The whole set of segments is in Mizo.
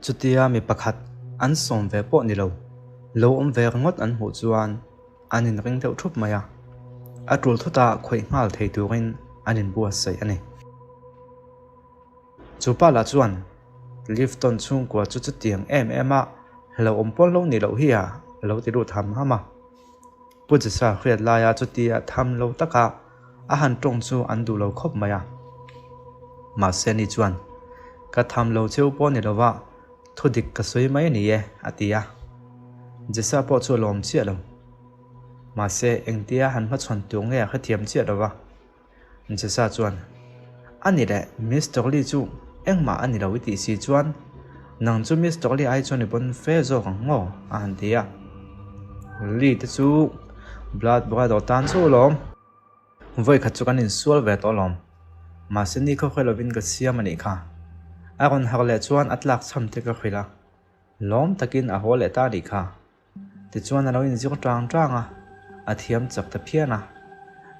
Chutia mi pakhat an sawm ve pawh ni lo, lo awm ve ringawt an hmuh chuan an inring deuh thup mai a, a tul thutah khawih nghal thei turin an inbuatsaih a ni. Chu pa lah chuan Clifton chhungkua chu chutiang em em a hlauhawm pawl lo nih loh hi a, a lo ti lut ham ham a. Pu Jesa hriat laia chutia tham lo taka a han tawng chu an duh lo khawp mai a. Mahse ni chuan, Ka tham lo cheu pawh ni lova, thu dik ka sawi mai a ni e, a ti a. Jesa pawh chu a lawm chiah lo. Mahse engtia han hmachhawn tur nge a hrethiam chiah lova. Jesa chuan, A ni leh, Mister Lee chu engmah a ni lo i tih si chuan, nang chu Mister Lee ai chuan i pawn fe zawk ang maw? a han ti a. Lee te chu Blood Brother tan chu alawm. Vawi khat chu kan insual ve tawh alawm. Mahse ni khawkhawi lovin ka siam a nih kha. A rawn harh leh chuan a tlak chham te ka hrilh a. Lawm takin a haw leh ta a nih kha. Tichuan a lo inzir tang tang a, a thiam chak ta phian a.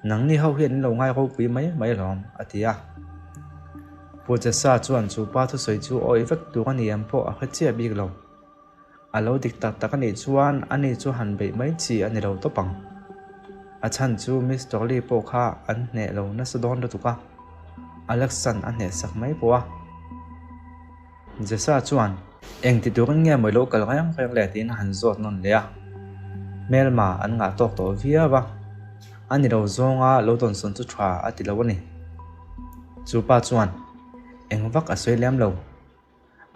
Nangni ho hian in lo ngai ropui mai mai lawm, a ti a. Pu Jesa chuan chu pa thusawi chu awih vek tur a ni em pawh a hre chiah bik lo. A lo dik tak tak a nih chuan ani chu han beih mai chi a ni lo tawp ang. A chhan chu Mister Lee pawh kha an hneh lo nasa dawn lutuk a, Alexan a hneh sak mai pawh a. Jesa chuan, Eng ti turin nge mawi lo kal reng reng le tiin a han zawt nawn leh a. Hmelma an ngah tawk tawh viau a, a ni lo zawnga lo dawnsawn chu tha a ti lo a ni. Chu pa chuan, Eng vak a sawi lem lo.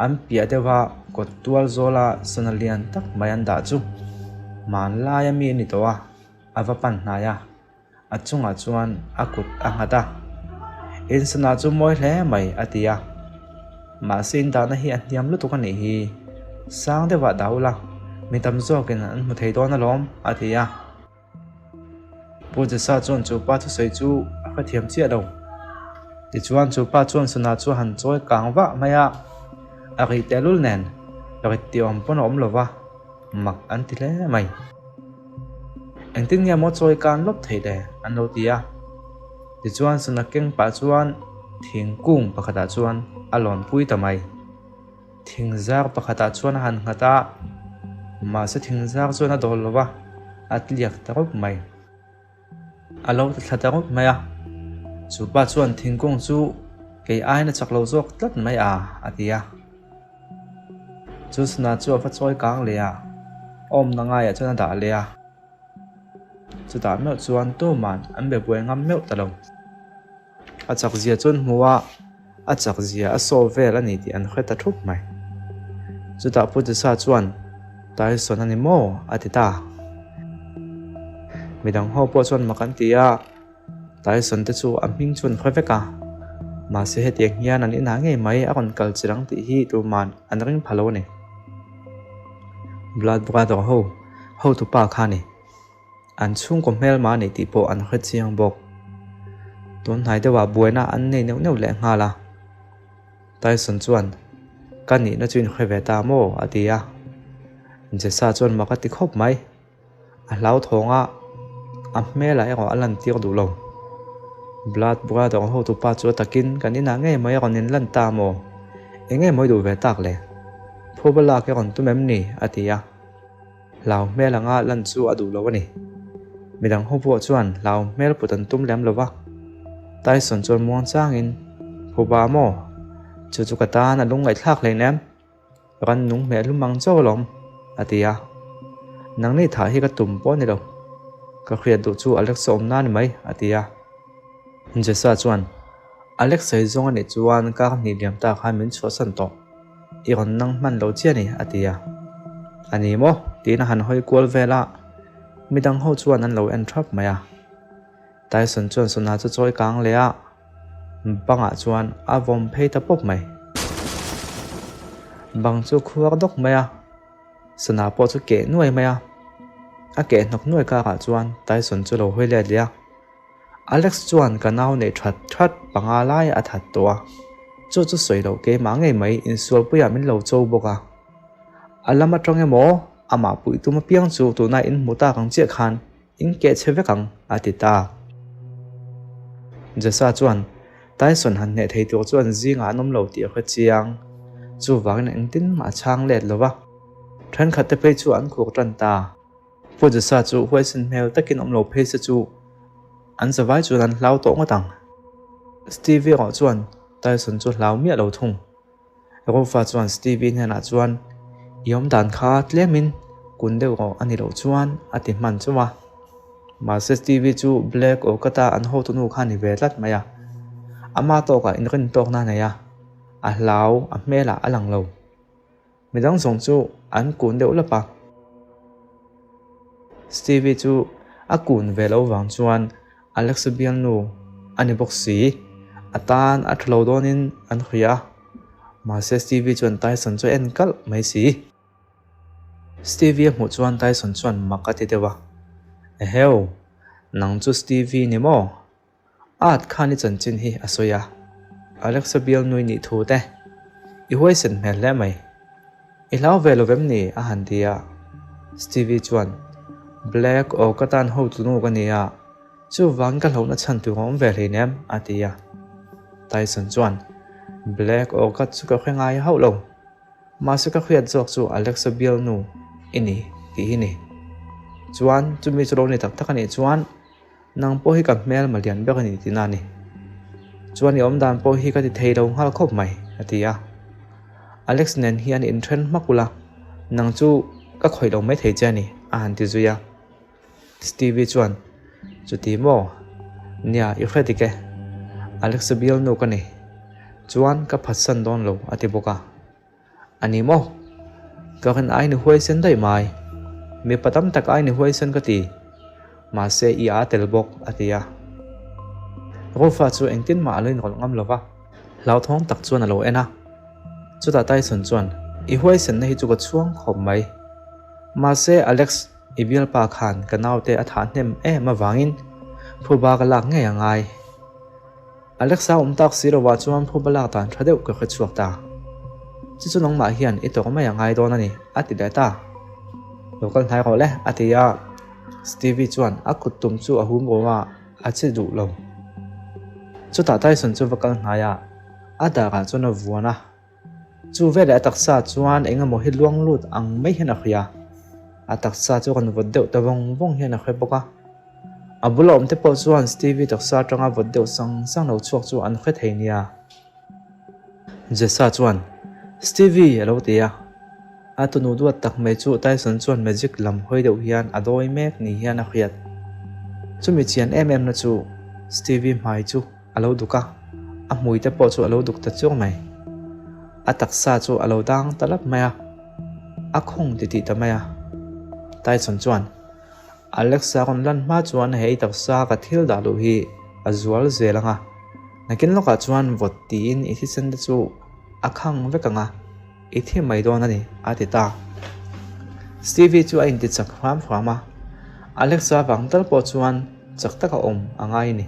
An piah deuha kawt tual zawla sana lian tak mai an dah chu hmanlaia mi a ni tawh a, a va pan hnai a. A chungah chuan a kut a nghat a, Insana chu mawi hle mai a ti a. Mahse indahna hi a hniam lutuk a nih hi, sang deuhah dah ula, mi tam zawkin an hmu thei dawn alawm a ti a. Pu Jesa chuan chu pa thusawi chu a hrethiam chiah lo. Tichuan chu pa chuan sana chu a han chawi kang vah mai a, a rih tehlul nen rit tih awm pawn a awm lo va, mak an ti hle mai. Engtin nge maw chawi kan lawp theih le? an lo ti a. Tichuan sana keng pah chuan thingkung pakhatah chuan a lawn pui ta mai. Thingzar pakhatah chuan a han nghat a, mahse thingzar chuan a dawl lo va, a tliak ta rawp mai. A lo ta thla ta rawp mai a. Chu pa chuan thingkung chu kei aiin a chak lo zawk tlat mai a, a ti a. Chu sana chu a va chawi kang leh a, awmna ngaiah chuan a dah leh a. Chutah meuh chuan tuman an be buai ngam meuh ta lo. A chak zia chuan hmu a, a chak zia a saw vel a ni tih an hre ta thup mai. Chutah Pu Jesa chuan, Tyson a ni maw? a ti ta. Midang ho pawh chuan mak an ti a. Tyson te chu a hming chu an hre vek a, mahse hetiang hian an inah ngei mai a rawn kal chi rang tih hi tuman an ring pha lo a ni. Blood Brother ho hotupa kha a ni. An chhungkaw hmelma a ni tih pawh an hre chiang bawk. Tun hnai deuhah buaina an nei neuh neuh leh nghal a. Tyson chuan, Ka nihna chu in hre ve ta maw? a ti a. Jessa chuan mak a ti khawp mai. A hlauthawng a, a hmelah erawh a lan tir duh lo. Blood Brother hotupa chu a takin kan inah ngei mai a rawn inlan ta maw? Eng nge mawi duh ve tak le? Phuba lak i rawn tum em ni? a ti a. Hlau hmel anga lan chu a duh lo a ni. Midang ho pawh chuan hlau hmel put an tum lem lo va. Tyson chuan muang changin, Phuba maw? Chu chu ka tan a lungngaihthlak hlein em? Ran nung hmeh hlum ang chauh alawm, a ti a. Nangni thah hi ka tum pawh a ni lo. Ka hriat duh chu Alexa awm na a ni mai, a ti a. Jesa chuan, Alexa hi zawng a nih chuan kar hnih liam ta khan min chhuahsan tawh. I rawn nang hman lo chiah a ni, a ti a. A ni maw? tiin a han hawi kual vel a. Midang ho chuan an lo en thap mai a. Tyson chuan sana chu chawi kang leh a, bangah chuan a vawm phei ta pawp mai. Bang chu khuar dawk mai a, sana pawh chu keh nuai mai a. A keh hnawk nuai karah chuan Tyson chu lo hawi let leh a. Alex chuan ka nau neih that that panga lai a that tawh a, chu chu sawi loh keimah ngei mai insualpuiah min lo cho bawk a. A lam atang emaw amah puih tum apiang chu tuna inhmu tak ang chiah khan In keh chhe vek ang, a ti ta. Jesa chuan Tyson han hneh thei tur chuan zingah an awm lo tih a hre chiang. Chuvangin engtin mah a chhang let lo va. Thenkhat te phei chu an khuk tan ta. Pu Jesa chu huaisen hmel takin awm lo phei se chu an zavai chuan an hlau tawh ngawt ang. Stevie erawh chuan Tyson chu hlau miah lo thung. Rufa chuan Stevie hnenah chuan, I awm dan kha tlemin kun deuh rawh a ni loh chuan a ti hman chauh a. Mahse Stevie chu Black Orchid-a an hotunu kha a ni ve tlat mai a. Ama tawkah inrin tawkna a nei a, a hlau a hmelah a lang lo. Midang zawng chu an kun deuh lap a. Stevie chu a kun ve loh vang chuan Alex-a bialnu a ni bawk si. A tan a tha lo dawnin an hria a. Mahse Stevie chuan Tyson chu a en kalh mai si. Stevie a hmuh chuan Tyson chuan mak a ti deuh a. Eheu, nang chu Stevie ni maw? At khan i chanchin hi a sawi a, Alexa bial nui nih thu te i huaisen hmel hle mai. I hlau ve lo vem ni? a han ti a. Stevie chuan, Black aw ka tan hotu nu ka ni a, chuvangin ka hlauhna chhan tur a awm ve hleinem a ti a. Tyson chuan, Black aw ka chu ka hre ngai hauh lo. Mahse ka hriat zawk chu Alexa bial nu i ni tih hi ni. Chuan chumi chu lo ni tak tak a nih chuan Nang pawh hi ka hmel malian ber a ni tihna a ni. Chuan i awmdan pawh hi ka ti thei lo nghal khawp mai, a ti a. Alex nen hian inthen hmak ula, nang chu ka khawih lo mai thei che a ni, a han ti zui a. Stevie chuan, Chuti maw? Nia, i hre dik e. Alex-a bialnu ka ni. Chuan ka phatsan dawn lo, a ti bawk a. A ni maw? Ka rin ai ni huaisen daih mai. Mipa tam tak ai ni huaisen ka ti. Mahse i aa tel bawk, a ti a. Rufa chu engtin mah a lo inrawlh ngam lo va, hlauthawng tak chuan a lo en a. Chutah Tyson chuan, I huaisenna hi chu ka chhuang khawp mai. Mahse Alex, i bialpa khan ka naute a thah hnem em avangin phuba ka lak ngei a ngai. Alexa awm tak si lovah chuan phuba lak dan tha deuh ka hre chhuak ta. Chu chu nangmah hian i tawk mai a ngai dawn a ni, a ti leh ta. Lo kal hnai rawh le, a ti a. Stevie chuan a kut tum chu a hum rum a, a che duh lo. Chutah Tyson chu va kal hnai a, a darah chuan a vuan a. Chu veleh a taksa chuan eng emaw hi luang lut ang mai hian a hria. A taksa chu rawn vawt deuh ta vawng vawng hian a hre bawk a. A bula awmte pawh chuan Stevie taksa atanga vawt deuh sang sang lo chhuak chu an hre thei nia. Jessa chuan, Stevie! a lo ti a. A tunu duat tak mai chu Tyson chuan magic lam hawi deuh hian a dawi mek ni hian a hriat. Chumi chian em em na chu Stevie hmai chu a lo duk a, a hmui te pawh chu a lo duk ta chiang mai. A taksa chu a lo dang ta lap mai a, a khawng titih ta mai a. Tyson chuan, Alexa rawn lan hma chuan hei taksa ka thil dah luh hi a zual zel ang a, nakin lawkah chuan vawt tiin i thisen te chu a khang vek ang a, i thi mai dawn a ni, a ti ta. Stevie chu a inti chak hram hram a, Alexa vang tal pawh chuan chak taka awm a ngai a ni.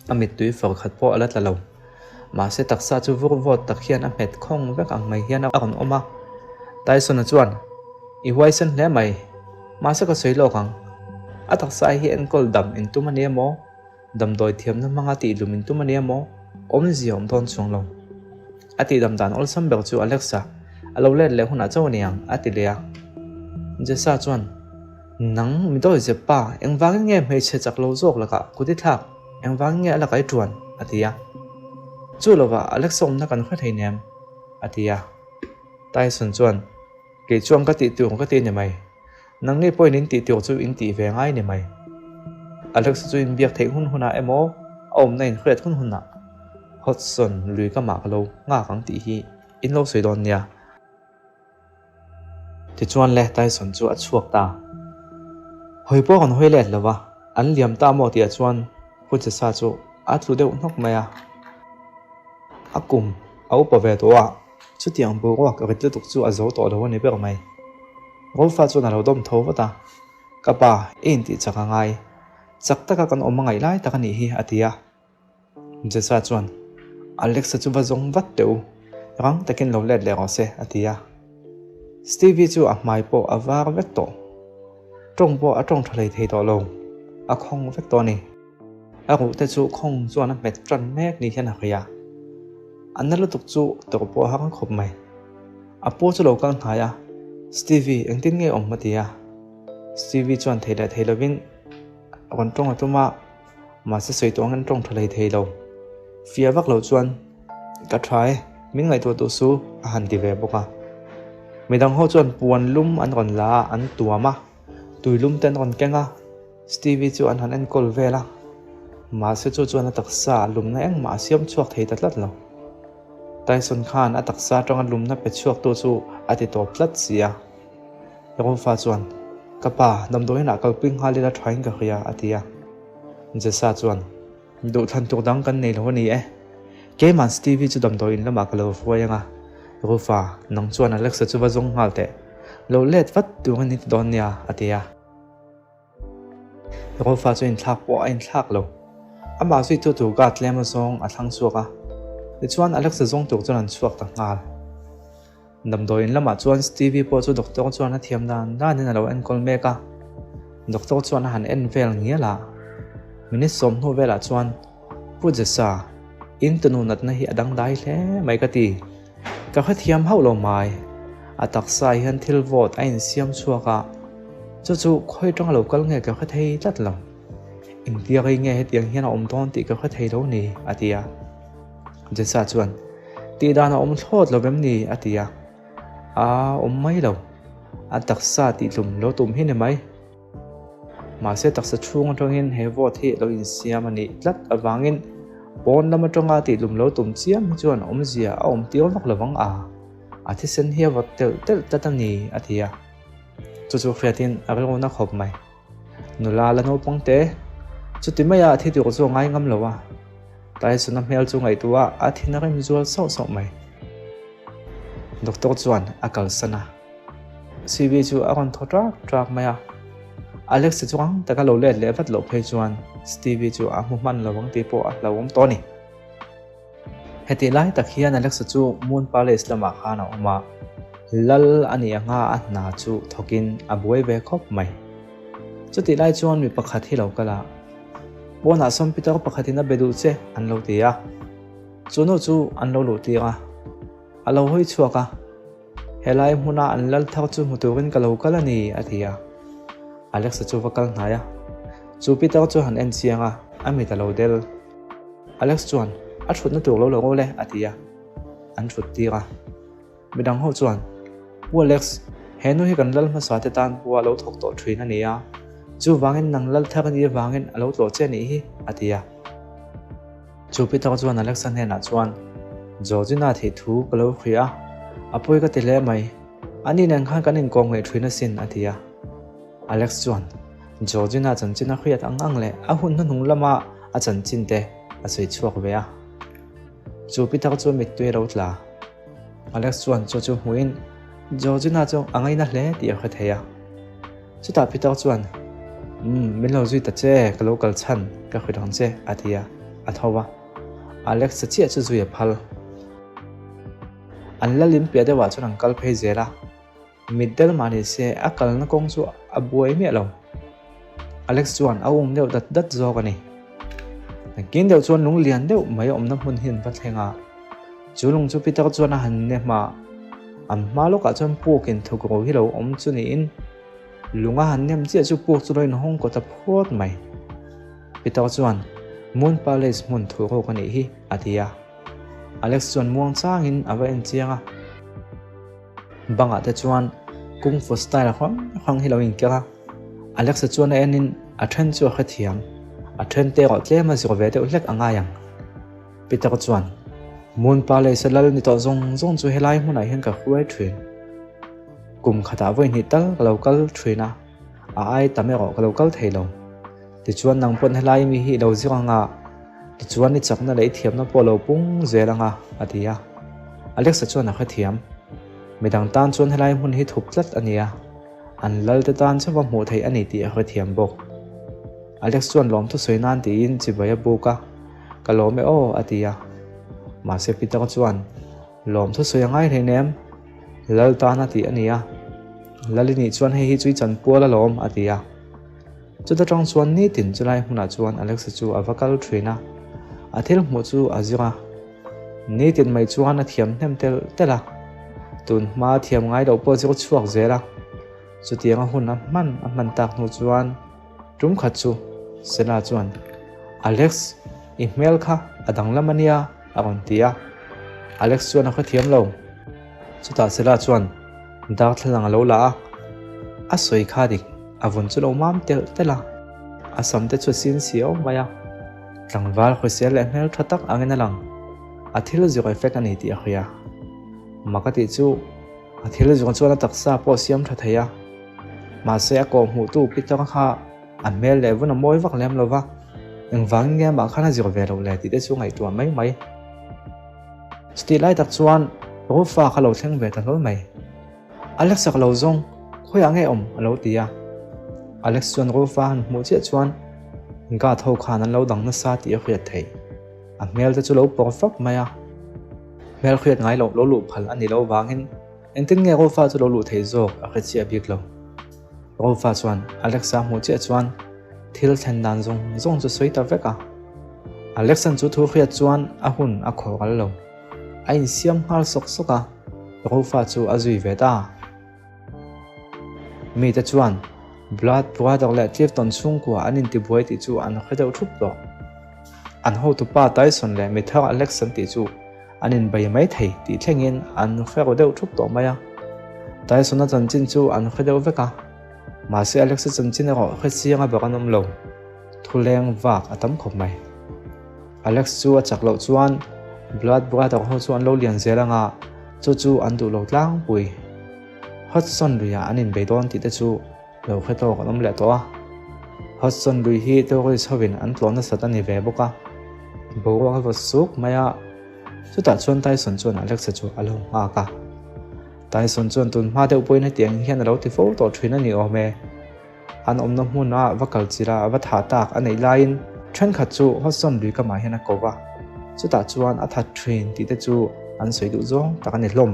A mittui fawr khat pawh a la tla lo. Mahse taksa chu vur vawt tak hian a hmet khawng vek ang mai hian a rawn awm a. Tyson-a chuan, I huaisen hle mai. Mahse ka sawi lawk ang. A taksa hi enkawl dam in tum a nia maw? Damdawi thiamna hmanga tihlum in tum a nia maw? Awmzia awm dawn chuang lo. A tihdam dan awlsam ber chu Alexa a lo let leh hunah chauh a ni ang, a ti leh a. Jessa chuan, Nang mi dawi zep pa, engvangin nge hmeichhe chak lo zawk lakah kut i thlak? Engvangin nge a laka i tuan? a ti a. Chu lovah Alexa awmna kan hre thei nem, a ti a. Tyson chuan, Kei chuan ka tih tur ka ti ni mai. Nangni pawhin in tih tur chu in tih ve ngai ni mai. Alexa chu inbiak theih hun hunah emaw a awmna inhriat hun hunah Hudson lui ka mah ka lo nghak ang tih hi in lo sawi dawn nia. Tichuan le Tyson chu a chhuak ta. Hawi pawh kan hawi let lo va, an liam ta maw tihah chuan Pu Jesa chu a tlu deuh hnawk mai a. A kum a upa ve tawh a, chutiang boruak rit lutuk chu a zo tawh lo a ni ber mai. Rolfa chuan a lo dawm tho vat a, Ka pa, i intih chak a ngai. Chak taka kan awm a ngaih lai tak a nih hi, a ti a. Jesa chuan, Alexa chu va zawng vat teh u, rang takin lo let leh rawh se, a ti a. Stevie chu a hmai pawh a var vek tawh. Tawng pawh a tawng tha hlei thei tawh lo, a khawng vek tawh a ni. A ruh te chu khawng chuan a hmet tan mek ni hian a hria. A na lutuk chu tawrh pawh a har khawp mai. A pu chu lo kal hnai a, Stevie, engtin nge awm? a ti a. Stevie chuan thei leh thei lovin a rawn tawng a tum a, mahse sawi tawh angin tawng tha hlei thei lo. Fiah vak loh chuan, Ka tha e, min ngaihtuah duh su, a han ti ve bawk a. Midang ho chuan puan lum an rawn la a, an tuam a, tui lum te an rawn keng a, Stevie chu an han enkawl vel a, mahse chu chuan a taksa lumna engmah a siam chhuak thei ta tlat lo. Tyson khan a taksa atanga lumna pe chhuaktu chu a ti tawp tlat si a. Rolfa chuan, Ka pa, damdawiin ah kalpui nghal ila thain ka hria, a ti a. Jessa chuan, Duhthlan tur dang kan nei lo a ni e. Keiman Stevie chu damdawiin lamah ka lo hruai ang a. Rolfa, nang chuan Alexa chu va zawng nghal teh. Lo let vat turin i ti dawn nia, a ti a. Rolfa chu inthlak pawh a inthlak lo. Amah zuitu tur guard tlem azawng a thlang chhuak a. Tichuan Alexa zawng tur chuan an chhuak ta nghal. Damdawiin lamah chuan Stevie pawh chu doctor chuan a thiam dan danin a lo enkawl mek a. Doctor chuan a han en vel ngial a. Minute sawm hnu velah chuan, Pu Jesa, in tunu natna hi a dangdai hle mai ka ti. Ka hrethiam hauh lo mai. A taksa hian thil vawt a insiam chhuak a, chu chu khawi tanga lo kal nge ka hre thei tlat lo. Engtia rei nge hetiang hian a awm dawn tih ka hre thei lo ni, a ti a. Jesa chuan, Tih dan a awm thlawt lo vem ni? a ti a. A awm mai lo. A taksa tihtlum lo tum hi ni mai. Mahse taksa chhung atangin he vote hi lo insiam a nih tlat avangin pawn lam atanga tihlum lo tum chiam hi chuan awmzia a awm tir vak lovang a, a thisen hi a vawt telh telh tlat a ni, a ti a. Chu chu hriatin a rilru na khawp mai. Nula la naupang te, chuti maia a thi tur chu a ngai ngam lo a. Tyson-a hmel chu ngaihtuah a thin a rem zual sauh sauh mai. Doctor chuan a kalsan a. CV chu a rawn thaw ṭak ṭak mai a. Alex-a chu rang taka lo let leh vat loh phei chuan Stevie chu a hmu hman lo ang tih pawh a hlauhawm tawh a ni. Hetih lai tak hian Alex-a chu Moon Palace lamah khan a awm a, lal a nih anga a hna chu thawkin a buai ve khawp mai. Chutih lai chuan mi pakhat hi lo kal a, Pawnah sawn pitar pakhatin a be duh che an lo ti a. Chu nu chu an lo luh tir a, a lo hawi chhuak a. Helai hmuna an lal thar chu hmu turin ka lo kal a ni, a ti a. Alexa chu va kal hnai a. Chu Peter chu han en chiang a, a mit a lo del. Alex chuan, A thutna tur lo lo rawh le, a ti a. An thut tir a. Midang ho chuan, Pu Alex, he nu hi kan lal hmasa te tan pawh a lo thawk tawh thin a ni a. Chuvangin nang lal thar a nih avangin a lo tlawh che a nih hi, a ti a. Chu Peter chuan Alexa hnenah chuan, Georgina thih thu ka lo hria a, a pawi ka ti hle mai. Ani nen khan kan inkawm ngaih thin asin, a ti a. Alex chuan Georgina chanchin a hriat ang ang leh a hun hnuhnung lama a chanchin te a sawi chhuak ve a. Chu Peter chu mittui a lo tla. Alex chuan chu chu hmuhin Georgina chu a ngaina hle tih a hre thei a. Chutah Peter chuan, Umm, min lo zui ta che, ka lo kal chhan, ka hrilh ang che, a ti a, a tho a. Alex-a chiah chu zui a phal. An la lim piah deuhah chuan an kal phei zel a, mitdel mah ni se a kalna kawng chu a buai miah lo. Alex chuan a um deuh dat dat zawk a ni. Nakin deuh chuan lung lian deuh mai awmna hmun hi an va thleng a. Chu lung chu Peter chuan a han nem a, an hma lawkah chuan pukin thukro hi lo awm chu niin lung a han nem chiah chu puk chu lo inhawng kaw ta phawt mai. Peter chuan, Moon Palace hmun thukro ka nih hi, a ti a. Alex chuan muang changin a va en chiang a. Bangah te chuan Kung Fu style hrang hrang hi lo inker a. Alexa chuan a enin a then chu a hrethiam, a then te erawh tlem a zir ve deuh hlek a ngai ang. Peter chuan, Moon Palace a lal ni tawh zawng zawng chu helai hmunah hian ka hruai thin. Kum khatah vawi hnih tal ka lo kal thin a, a ai tam erawh ka lo kal thei lo. Tichuan nang pawn helai mi hi i lo zir ang a, tichuan i chakna leh i thiamna pawh a lo pung zel ang a, a ti a. Alexa chuan a hrethiam. Midang tan chuan helai hmun hi thup tlat a ni a, an lalte tan chauha hmuh theih a ni tih a hrethiam bawk. Alex chuan lawmthu sawi nan tiin chibai a buk a, Ka lawm e aw, a ti a. Mahse Peter chuan, Lawmthu sawi a ngai hle nem, Lal tan a tih a ni a. Lal i nih chuan hei hi chu i chanpual alawm, a ti a. Chuta tang chuan nitin chulai hmunah chuan Alexa chu a va kal thin a, a thil hmuh chu a zir a. Nitin mai chuan a thiam hnem telh telh a, tun hma thiam ngai loh pawh zir chhuak zel a. Chutianga hun a hman a hman tak hnu chuan tum khat chu Sela chuan, Alex, i hmel kha a danglam a nia, a rawn ti a. Alex chuan a hrethiam lo. Chutah Sela chuan darthlalang a lo la a, a sawi kha dik, a vun chu lo mam telh telh a, a sam te chu a sin siau mai a. Tlangval hrisel leh hmel tha tak angin a lang, a thil zir effect a ni tih a hria. Mak a tih chu a thil zir chuan a taksa pawh a siam tha thei a, mahse a kawh hmuhtu Peter kha a hmel leh vun a mawi vak lem lo va, engvangin nge amah khan a zir ve loh le tih te chu ngaihtuah mai mai. Chutih lai tak chuan Rufa kha lo thleng ve ta hlawl mai. Alex a ka lo zawng, khawiah nge awm? a lo ti a. Alex chuan Rufa han hmuh chiah chuan guard ho khan an lo dang nasa tih a hriat theih. A hmel te chu lo pawr fak mai a. Hmel hriat ngai loh lo luh phal a ni lo vangin engtin nge Rufa chu lo luh theih zawk a hre chiah bik lo. Rufa chuan Alex a hmuh chiah chuan thil thlen dan zawng zawng chu sawi ta vek a. Alex-a'n chu thu hriat chuan a hun a khawhral lo. A insiam nghal sawk sawk a, Rufa chu a zui ve ta. Mite chuan Blood Brother leh Clifton chhungkua an intibuai tih chu an hre deuh thup tawh. An hotupa Tyson leh mi thar Alex an tih chu an inbei mai thei tih thlengin an hre ru deuh thup tawh mai a. Tyson-a chanchin chu an hre deuh vek a, mahse Alex-a chanchin erawh hre chiang a ber an awm lo. Thuleng vak a tam khawp mai. Alex chu a chak loh chuan Blood Brother ho chu an lo lian zel anga chu chu an duh lo tlangpui. Hudson luiah an inbei dawn tih te chu lo hre tawk an awm leh tawh a. Hudson lui hi tourist hovin an tlawh nasat a ni ve bawk a. Boruak a vawt suk mai a, chutah chuan Tyson chuan Alex-a chu a lo nghak a. Tyson chuan tun hma deuh pawhin hetiang hian a lo ti fo tawh thin a ni awm e. An awmna hmuna va kal chila va thah tak a neih laiin thenkhat chu Hudson lui kamah hian a ko va, chutah chuan a that thin tih te chu an sawi duh zawng tak a ni hlawm.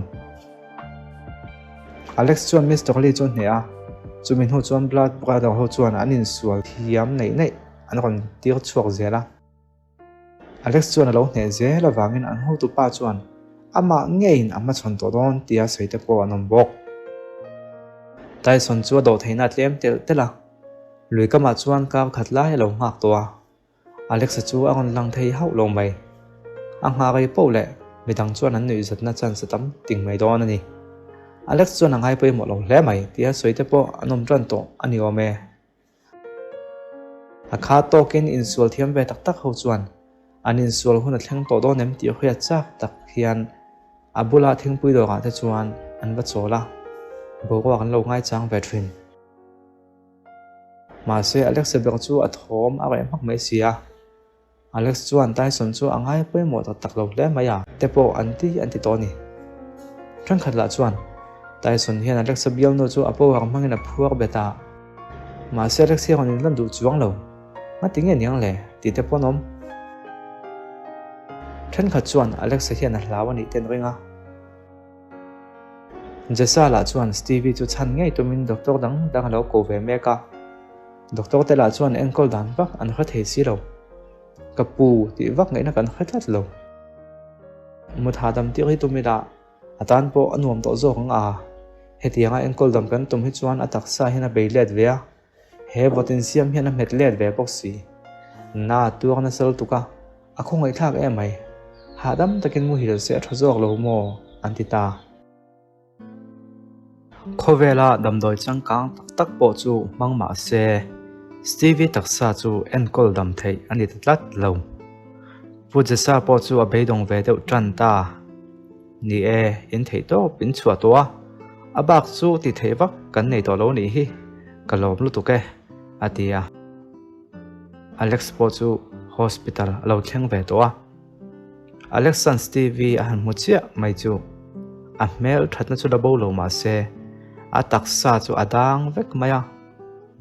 Alex chuan Mister Lee chu a hneh a, chumi hnu chuan Blood Brother ho chuan an insual thiam neih neih an rawn tir chhuak zel a. Alex chuan a lo hneh zel avangin an hotupa chuan amah ngeiin a hmachhawn tawh dawn tia sawi te pawh an awm bawk. Tyson chu a dawh theihna a tlem telh telh a, lui kamah chuan kar khat lai a lo nghak tawh a, Alex-a chu a rawn lang thei hauh lo mai. A nghah rei poh leh midang chuan an nuihzatna chance a tam ting mai dawn a ni. Alex chuan a ngai pawimawh lo hle mai tia sawi te pawh an awm tan tawh a ni awm e. A kha tawkin insual thiam ve tak tak ho chuan an insual hun a thleng tawh dawn em tih hriat chak tak hian a bula thingpui dawrah te chuan an va chawl a, boruak an lo ngaichang ve thin. Mahse Alexa ber chu a thawm a reh hmak mai si a. Alex chuan Tyson chu a ngai pawimawh tak tak lo hle mai a, te pawh an ti an ti tawh a ni. Thenkhat lah chuan Tyson hian Alex-a bialnu chu a power hmangin a phuar bet a, mahse Alex hi a rawn inlan duh chuang lo, ngati nge niang le tih te pawh an awm. Thenkhat chuan Alex-a hian a hlau a nih te an ring a. Jessa lah chuan Stevie chu chhan ngei tumin doctor dang dang a lo ko ve mek a. Doctor te lah chuan enkawl dan vak an hre thei si lo. Ka pu tih vak ngaihna kan hre tlat lo. Mut hahdam tir hi tum ila a tan pawh a nuam tawh zawk ang a. Hetianga enkawl dam kan tum hi chuan a taksa hian a bei let ve a, he vawt insiam hian a hmet let ve bawk si. Na tuar nasa lutuk a, a khawngaihthlak em mai. Hahdam takin muhil se a tha zawk lo maw? an ti ta. Khawvela damdawi changkang tak tak pawh chu hmang mah se, Stevie taksa chu enkawl dam theih a ni ta tlat lo. Pu Jesa pawh chu a beidawng ve deuh tan ta. Ni e, in theih tawp in chhuah tawh a, a bak chu ti theih vak kan nei tawh lo nih hi, ka lawm lutuk e, a ti a. Alex pawh chu hospital a lo thleng ve tawh a. Alexan Stevie a han hmu chiah mai chu a hmel thatna chu la bo lo mah se a taksa chu a dang vek mai a,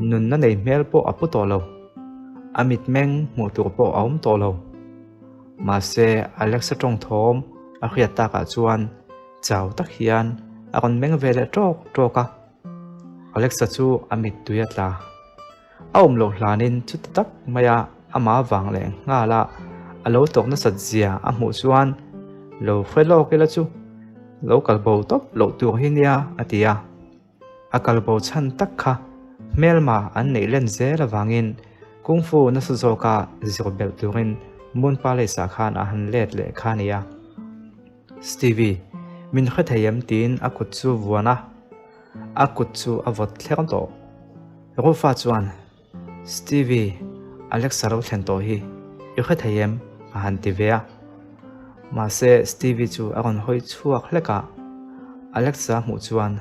nunna nei hmel pawh a pu tawh lo, a mitmeng hmuh tur pawh a awm tawh lo. Mahse Alexa tawng thawm a hriat takah chuan chau tak hian a rawn meng ve leh tawk tawk a, Alexa chu a mittui a tla. A awm loh hlanin chuti tak maia amah vang leh nghala a lo tawk nasat zia a hmuh chuan Lo hre lawk ila chu lo kal bo tawp loh tur hi nia, a ti a. A kal bo chhan tak kha hmelma an neih len zel avangin Kung Fu nasa zawka zir belh turin Moon Palace ah khan a han let leh kha a nia. Stevie, min hre thei em tiin a kut chu vuan a, a kut chu a vawt thleng tawh. Rufa chuan, Stevie, Alexa lo thlen tawh hi i hre thei em? a han ti ve a. Mahse, Stevie chu a rawn hawi chhuak hlek a, Alexa hmuh chuan,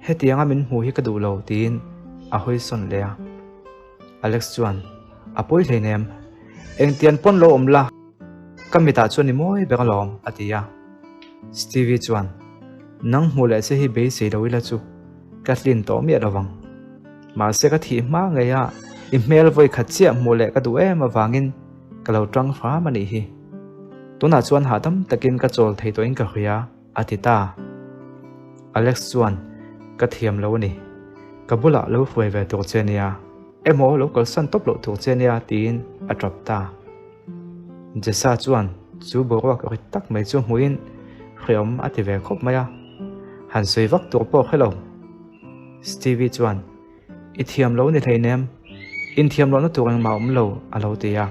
Hetianga min hmuh hi ka duh lo tiin a hawi sawn leh a. Alex chuan, A pawi hleinem, engtian pawn lo awm la, ka mitah chuan i mawi ber alawm, a ti a. Stevie chuan, Nang hmuh leh che hi beisei lo ila chu ka hlin tawh miah lo vang. Mahse ka thih hma ngei a, i hmel vawi khat chiah hmuh leh ka duh em avangin ka lo tang hram a nih hi. Tunah chuan hahdam takin ka chawl thei tawhin ka hria, a ti ta. Alex chuan, Ka thiam lo a ni. Ka bulah lo hruai ve tur che nia, emaw lo kalsan tawp loh tur che nia tiin a tap ta. Jesa chuan chu boruak rit tak mai chu hmuhin hreawm a ti ve khawp mai a, han sawi vak tur pawh hre lo. Stevie chuan, I thiam lo ni hleinem, inthiam lohna tur engmah awm lo, a lo ti a.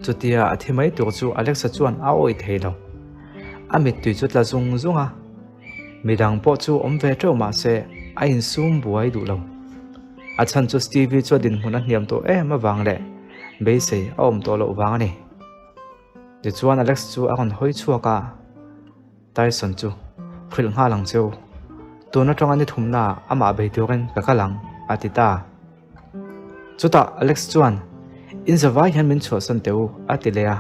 Chutia a thi mai tur chu Alexa chuan a awih thei lo. A mittui chu tla zung zung a, midang pawh chu awm ve teuh mah se a insum buai duh lo. A chhan chu Stevie chu a dinhmun a hniam tawh em avang leh beisei a awm tawh loh vang a ni. Tichuan Alex chu a rawn hawi chhuak a. Tyson chu hrilh nghal ang cheu. Tun atanga ni thumna amah bei turin ka kal ang, a ti ta. Chutah Alex chuan, In zavai hian min chhuahsan teh u, a ti leh a.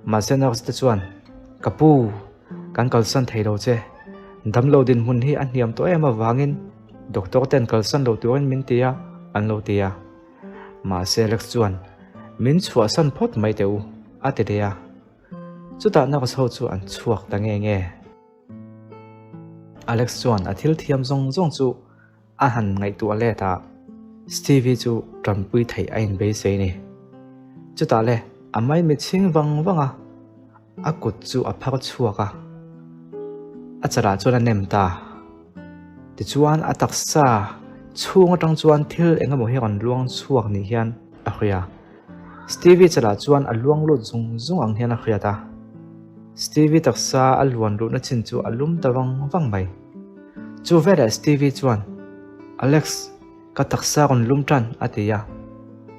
Mahse nurse te chuan, Ka pu, kan kalsan thei lo che. Damlo dinhmun hi a hniam tawh em avangin doctor ten kalsan lo turin min ti a, an lo ti a. Mahse Alex chuan, Min chhuahsan phawt mai teh u, a ti leh a. Chutah nurse ho chu an chhuak ta nge nge. Alex chuan a thil thiam zawng zawng chu a han ngaihtuah let a, Stevie chu tanpui theih a inbeisei ni. Chutah le a maimit chhing vang vang a, a kut chu a phar chhuak a, a chalah chuan a nem ta. Tichuan a taksa chhung atang chuan thil eng emaw hi a rawn luang chhuak ni hian a hria. Stevie chalah chuan a luang lut zung zung ang hian a hriat a. Stevie taksa a luan luhna chin chu a lum ta vang vang mai. Chu veleh Stevie chuan, Alex, ka taksa rawn lum tan, a ti a.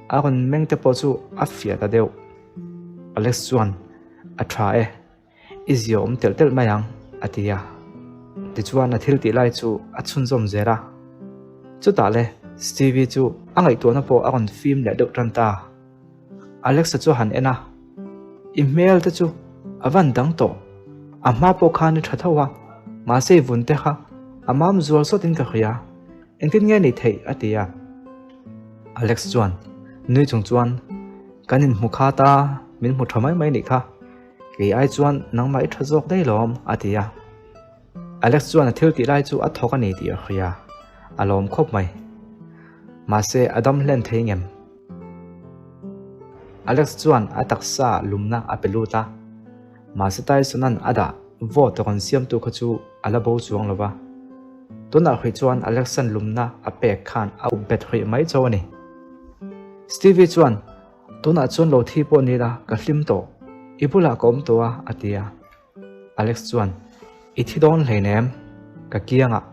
A rawn meng te pawh chu a fiah ta deuh. Alex chuan, A tha e. I zia awm telh telh mai ang, a ti a. Tichuan a thil tih lai chu a chhunzawm zel a. Chutah le Stevie chu a ngaihtuahna pawh a rawn fim leh deuh tan ta. Alexa chu a han en a, I hmel te chu a van dang tawh, a hma pawh khan i tha tho a, mahse i vun te kha a mam zual sawtin ka hria, engtin nge ni theih? a ti a. Alex chuan nui chung chuan, Kan inhmu khat a, min hmu tha mai mai nih kha. Kei ai chuan nangmah i tha zawk daih lawm, a ti a. Alex chuan a thil tih lai chu a thawk a ni tih a hria, a lawm khawp mai. Mahse, a dam hlen thei ngem. Alex chuan a taksa lumna a pe lut a, mahse Tyson-a'n a dah vote rawn siamtu kha chu a la bo chuang lo va. Tunah hrih chuan Alex-a'n lumna a pek khan a up bet hrih mai chauh a ni. Stevie chuan Tunah chuan lo thi pawh ni la, ka hlim tawh. I bulah ka awm tawh a, a ti a. Alex chuan, I thi dawn hleinem, ka kiangah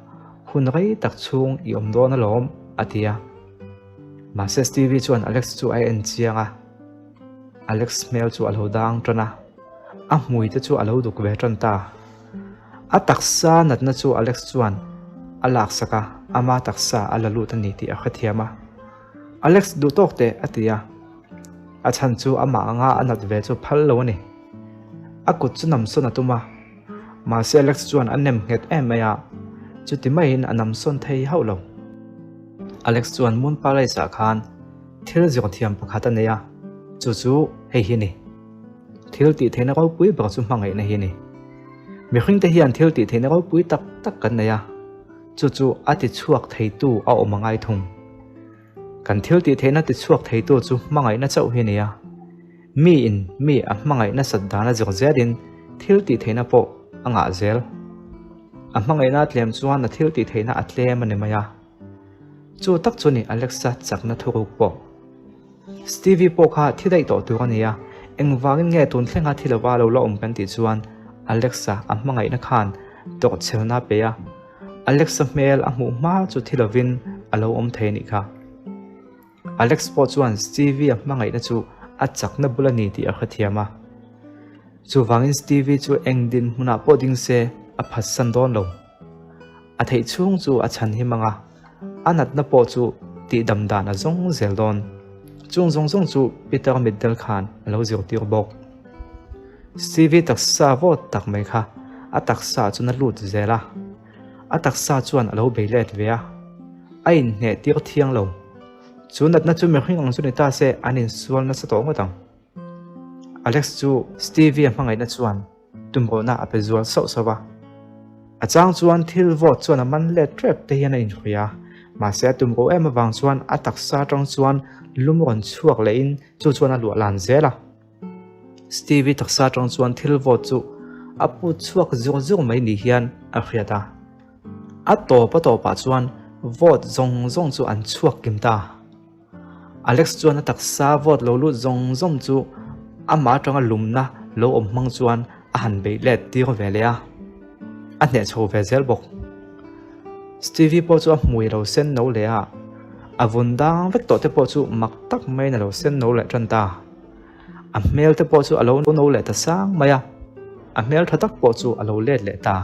hun rei tak chhung i awm dawn alawm, a ti a. Mahse Stevie chuan Alex chu a en chiang a. Alex hmel chu a lo dang tan a, a hmui te chu a lo duk ve tan ta. A taksa natna chu Alex chuan a laksak a, ama taksa a la lut a ni tih a hrethiam a. Alex duh tawk teh a ti a, a chhan chu amah anga a nat ve chu phal lo a ni. A kut chu namsawn a tum a, mahse Alex chuan a nem nghet em mai a, chuti maiin a namsawn thei hauh lo. Alex chuan Moon Palace ah khan thil zir thiam pakhat a nei a, chu chu hei hi a ni. Thil tih theihna ropui ber chu hmangaihna hi a ni. Mihringte hian thil tih theihna ropui tak tak kan nei a. Chu chu a tichhuak theitu a awm a ngai thung. Kan thil tih theihna tichhuak theitu chu hmangaihna chauh hi a ni a. Miin mi a hmangaih nasat dan a zir zelin thil tih theihna pawh a ngah zel. A hmangaihna a tlem chuan a thil tih theihna a tlem a ni mai a. Chu tak chu ni Alexa chakna thuruk pawh. Stevie pawh kha thi daih tawh tur a ni a, engvangin nge tun thlenga thi lova lo la awm kan tih chuan Alexa a hmangaihna khan tawrhchhelna a pe a, Alexa hmel a hmuh hma chu thi lovin a lo awm thei a nih kha. Alex pawh chuan Stevie a hmangaihna chu a chakna bul a ni tih a hrethiam a. Chuvangin Stevie chu eng dinhmunah pawh ding se a phatsan dawn lo. A theih chhung chu a chhan him ang a, a natna pawh chu tihdam dan a zawng zel dawn. Chung zawng zawng chu Peter mitdel khan a lo zirtir bawk. Stevie taksa vawt tak mai kha a taksa chuan a lut zel a, a taksa chuan a lo bei let ve a, a inhneh tir thiang lo. Chu natna chu mihring ang chu ni ta se an insual nasa tawh ngawt ang. Alex chu Stevie a hmangaihna chuan tumruhna a pe zual sauh sauh a. A chang chuan thil vawt chuan a man let tep te hian a inhruai a, mahse a tumruh em avang chuan a taksa atang chuan lum rawn chhuak lehin chu chuan a luah lan zel a. Stevie taksa atang chuan thil vawt chu a put chhuak zur zur mai ni hian a hriat a. A tawp a tawpah chuan vawt zawng zawng chu an chhuak kim ta. Alex chuan a taksa vawt lo lut zawng zawng chu amah atanga lumna lo awm hmang chuan a han beih let tir ve leh a, a hneh chho ve zel bawk. Stevie pawh chu a hmui lo sen no leh a, a vun dang vek tawh te pawh chu mak tak maiin a lo sen no leh tan ta. A hmel te pawh chu a lo no leh ta sang mai a, a hmel tha tak pawh chu a lo let leh ta.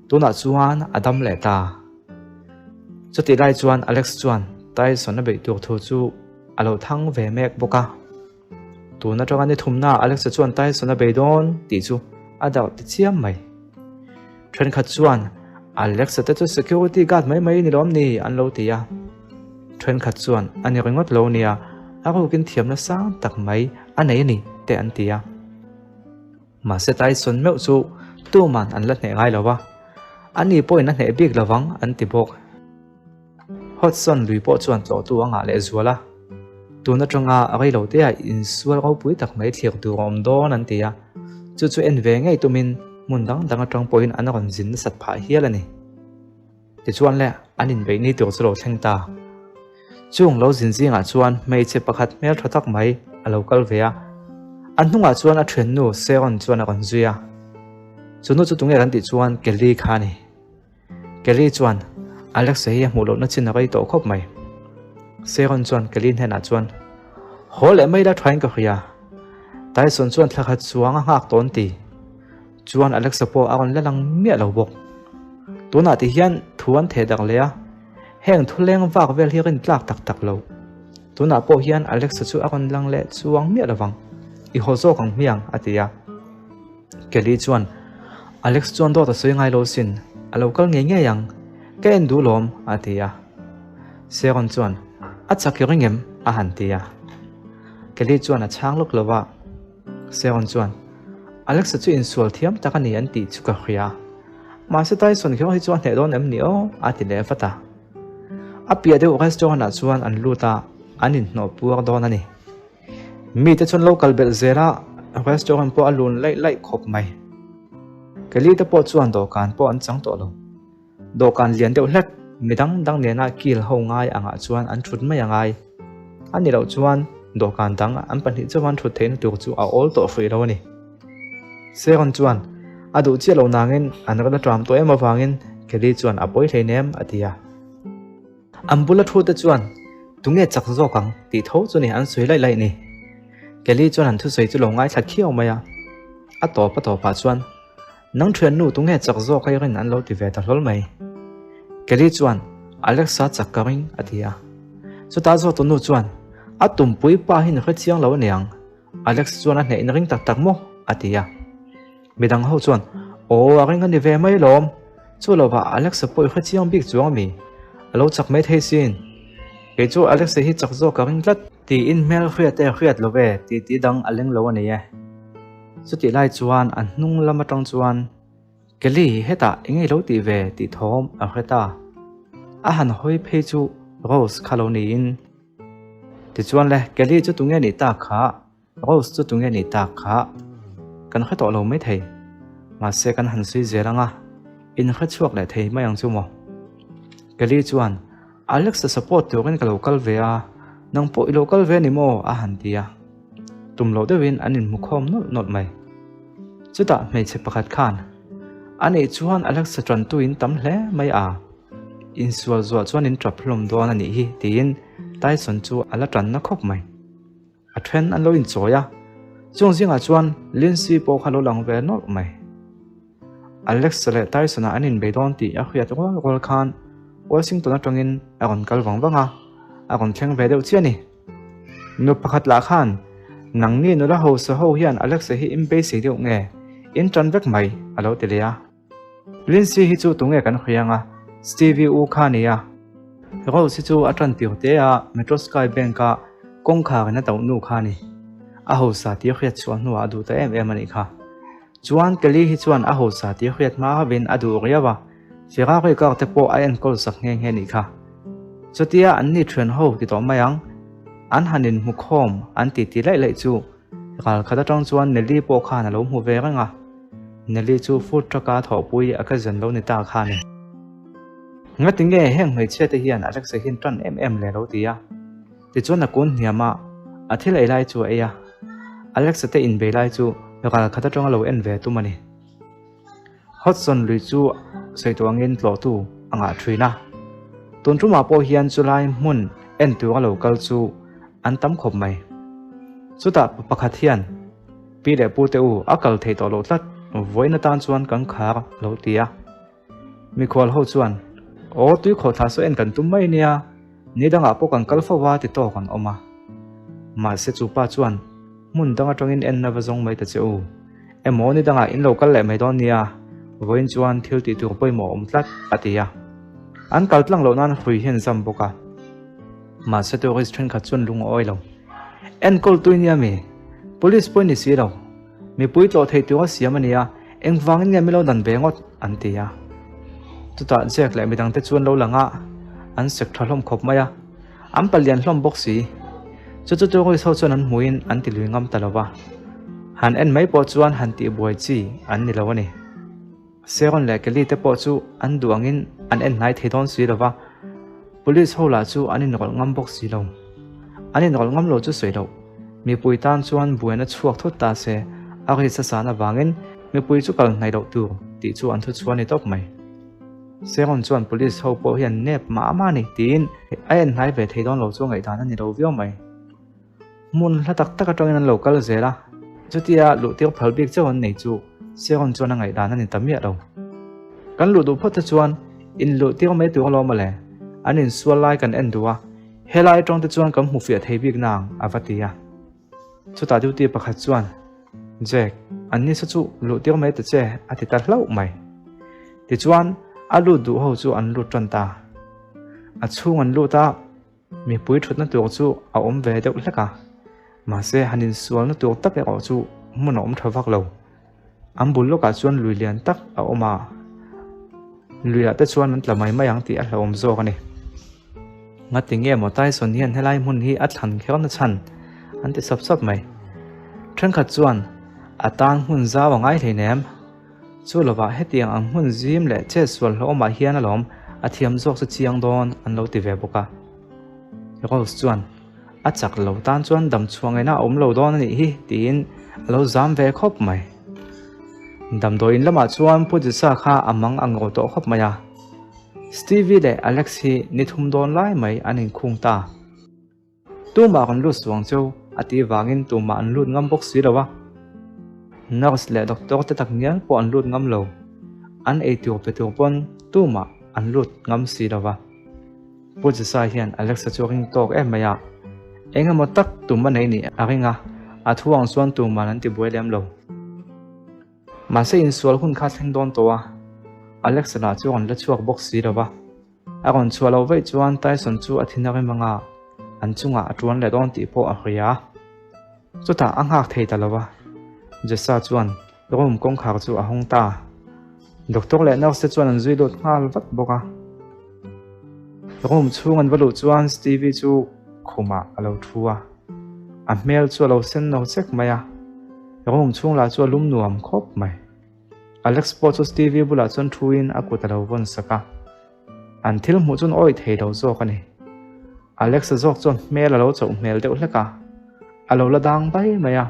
Tunah chuan a dam leh ta. Chutih lai chuan Alex chuan Tyson a beih tur thu chu a lo thang ve mek bawk a. Tun atanga ni thumna Alex-a chuan Tyson a bei dawn tih chu a darh ti chiam mai. Thenkhat chuan Alex-a te chu security guard mai mai ni lawm ni an lo ti a. Thenkhat chuan a ni ringawt lo nia, a rukin thiamna sang tak mai a nei a ni te an ti a. Mahse Tyson meuh chu tuman an la hneh ngai lo va, ani pawhin a hneh bik lo vang an ti bawk. Hodgson lui pawh chuan tlawhtu a ngah leh zual a, tun atanga rei lo teah insual ropui tak mai thlir tur a awm dawn an ti a, chu chu en ve ngei tumin hmun dang dang atang pawhin an rawn zin nasat phah hial a ni. Tichuan le, an inbeih ni tur chu lo thleng ta. Chung lo zin zingah chuan hmeichhe pakhat hmel tha tak mai a lo kal ve a. A hnungah chuan a thiannu Sharon chuan a rawn zui a. Chu nu chu tunge kan tih chuan Kelly kha a ni. Kelly chuan Alexa hi a hmuh lohna chin a rei tawh khawp mai. Sharon chuan Kelly hnenah chuan, Haw leh mai la thain ka hria. Tyson chuan thla khat chuang a nghak tawn ti. Chuan Alexa pawh a rawn la lang miah lo bawk. Tunah ti hian thu an theh dak leh a, heng thu leng vak vel hi rin tlak tak tak lo. Tunah pawh hian Alexa chu a rawn lang leh chuang miah lovang, i haw zawk ang hmiang a ti a. Kelly chuan, Alex chuan dawt a sawi ngai lo sin, a lo kal ngei ngei ang, ka en duh lawm a ti a. Sharon chuan, A chak i ring em? a han ti a. Kelly chuan a chhang lawk lo va. Seon chuan, Alexa chu insual thiam tak a ni an tih chu ka hria. Mahse Tyson kher hi chu a hneh dawn em ni aw? a ti leh vat a. A piah deuh restaurant ah chuan an lut a, an inhnawh puar dawn a ni. Mite chuan lo kal belh zel a, restaurant pawh a lun laih laih khawp mai. Kelly te pawh chuan dawhkan pawh an chang tawh lo. Dawhkan lian deuh hlek, mi dang dang nena kil ho ngai angah chuan an thut mai a ngai. A ni loh chuan dawhkan dang an pahnih chauhan thut theihna tur chu a awl tawh fuih lo a ni. Sharon chuan a duh chiah lo nangin an ral a ṭam tawh em avangin Kelly chuan a pawi hleinem a ti a. An bula thu te chuan tunge chak zawk ang tih tho chu ni an sawi laih laih ni. Kelly chuan an thusawi chu lo ngaithla khiau mai a. A tawp a tawpah chuan Nang thiannu tunge chak zawk a i rin an lo ti ve ta hlawl mai. Kelly chuan, Alexa chak ka ring, a ti a. Chutah zawk tunu chuan, A tumpui pa hi ni hre chiang lo aniang, Alex chuan a hneh in ring tak tak maw? a ti a. Midang ho chuan, Aw, a ring a ni ve mai lawm. Chu lovah Alexa pawh i hre chiang bik chuang ami? A lo chak mai thei sin. Kei chu Alexa hi chak zawk ka ring tlat. Tiin hmel hriat e hriat lo ve tih tih dang a leng lo a ni e. Chutih lai chuan a hnung lam atang chuan, Kelly, hetah eng nge lo tih ve tih thawm a hre ta. A han hawi phei chu Rose kha lo niin. Tichuan le, Kelly chu tunge nih tak kha? Rose chu tunge nih tak kha kan hre tawh lo maithei, mahse kan han sawi zel ang a, in hre chhuak leh thei mai ang chu maw? Kelly chuan, Alex-a support turin ka lo kal ve a, nang pawh i lo kal ve a ni maw? a han ti a. Tum loh deuhin an inhmu khawm nawlh nawlh mai. Chutah hmeichhe pakhat khan, A nih chuan Alex-a tantu in tam hle mai a, insual zuah chuan in tap hlawm dawn a nih hi tiin Tyson chu a la tanna khawp mai. A then an lo inchawi a, chung zingah chuan Lindsay pawh kha lo lang ve nawlh mai. Alex-a leh Tyson-a an inbei dawn tih a hriat rual rual khan Washington atangin a rawn kal vang vang a, a rawn thleng ve deuh chiah a ni. Nu pakhat lah khan, Nangni nula hausa ho hian Alexa hi in beisei deuh nge? In tan vek mai, a lo ti leh a. Lindsay hi chu tunge kan hawi ang a, Stevie u kha a ni a. Rose hi chu a tan tir te a, Metro Sky Bank-a kawngkhar in a tauh nu kha a ni. A hausa tih a hriat chhuah hnuah a duh ta em em a nih kha. Chuan Kelly hi chuan a hausa tih a hriat hma hovin a duh riau a. Ferrari car te pawh a enkawl sak nghe nghe nih kha. Chutia an ni thian ho ti tawh mai ang. An han inhmu khawm an ti ti laih laih chu ral khat atang chuan Nelly pawh khan a lo hmu ve reng a. Nelly chu food truck a thawhpui a cousin lo ni ta kha a ni. Ngati nge heng hmeichhia te hian Alexa hian tan em em le lo ti a. Tichuan a kun hniam a, a thil ei lai chu a ei a. Alexa te inbei lai chu ral khat atang a lo en ve tum a ni. Hudson lui chu sawi tawh angin tlawhtu a ngah thin a, tun tumah pawh hian chulai hmun en tur a lo kal chu an tam khawp mai. Chutah pa pakhat hian, Pi leh pu te u, a kal thei tawh loh tlat, vawiin atan chuan kan khar a lo ti a. Mikhual ho chuan, Aw, tui khawhthla saw en kan tum mai nia, ni dangah pawh kan kal fo va ti tawk an awm a. Mahse chu pa chuan, Hmun dang atangin enna va zawng mai ta che u. Emaw ni dangah in lo kal leh mai dawn nia, vawiin chuan thil tih tur pawimawh a awm tlat, a ti a. An kal tlang loh nan hrui hian zam bawk a. Mahse tourist thenkhat chuan lung a awi lo. Enkawl tui nia mi? Police pawh i ni si lo. Mipui tlawh thei tura siam a nia, engvangin nge mi lo dan ve ngawt? an ti a. Chutah Jack leh midangte chuan lo lang a, an sek tha hlawm khawp mai a. An palian hlawm bawk si. Chu chu tourist ho chuan an hmuhin an ti lui ngam ta lo va. Han en mai pawh chuan han tih buai chi an ni lo a ni. Sharon leh Kelly te pawh chu an duh angin an en hnai thei dawn si lo va. Police ho lah chu an inrawlh ngam bawk si lo. An inrawlh ngam lo chu sawi loh. Mipui tan chuan buaina chhuak thut ta se, a ri sasan avangin mipui chu kal hnaih loh tur tih chu an thuchhuah a ni tawp mai. Sharon chuan police ho pawh hian nep mah mah a ni tiin a en hnai ve thei dawn lo chu ngaihdan a ni lo viau mai. Hmun hla tak tak atangin an lo kal zel a, chutia luh tir phal bik chauh an nei chu Sharon chuan a ngaihdan a ni ta miah lo. Kan luh duh phawt te chuan in luh tir mai tur alawm mawle, an insual lai kan en duh a, helai atang te chuan kan hmu fiah thei bik nang a va ti a. Chutah duty pakhat chuan, Jack, an nisa chu luh tir mai ta che, a ti ta hlauh mai. Tichuan, a lut duh ho chu an lut tan ta. A chhung an lut a, mipui thutna tur chu a awm ve deuh hlek a. Mahse, han insualna tur tak erawh chu hmun a awm tha vak lo. An bul lawkah chuan lui lian tak a awm a, luiah te chuan an tla mai mai ang tih a hlauhawm zawk a ni. Ngati nge maw Tyson hian helai hmun hi a thlan kher na chhan an ti sap sap mai. Thenkhat chuan a tan hmun zau a ngai hleinem. Chu lovah hetiang ang hmun zim leh chetsual hlauhawmah hian alawm a thiam zawk chu chiang dawn an lo ti ve bawk a. Rose chuan A chak lo tan chuan damchhuah ngaihna a awm lo dawn a nih hi tiin a lo zam ve khawp mai. Damdawiin lamah chuan Pu Jisa kha a mang ang ro tawh khawp mai a. Stevie leh Alex hi ni thum dawn lai mai an inkhung ta. Tumah rawn lut suang cheu a tih vangin tumah an lut ngam bawk si lo a. Nurse leh doctor te tak ngial pawh an lut ngam lo. An eitur pe tur pawn tumah an lut ngam si lo va. Pu Jesa hian Alexa chu a ring tawk em mai a, eng emaw tak tum a nei nih a ring a, a thu ang chuan tuman an ti buai lem lo. Mahse insual hun kha thleng dawn tawh a, Alexa lah chu a rawn la chhuak bawk si lo va, a rawn chhuah loh vaih chuan Tyson chu a thin a rim ang a, an chungah a tuan leh dawn tih pawh a hria. Chutah a nghak thei ta lo va, Jesa chuan Room kawngkhar chu a hawng ta. Doctor leh nurse te chuan an zui lut nghal vat bawk a. Room chhung an va luh chuan Stevie chu khumah a lo thu a. A hmel chu a lo sen no chek mai a, room chhung lah chu a lum nuam khawp mai. Alex pawh chu Stevie bulah chuan thuin a kut a lo vawn sak a. An thil hmuh chuan awih thei lo zawk a ni. Alex-a zawk chuan hmel a lo chauh hmel deuh hlek a, a lo la dang bai mai a.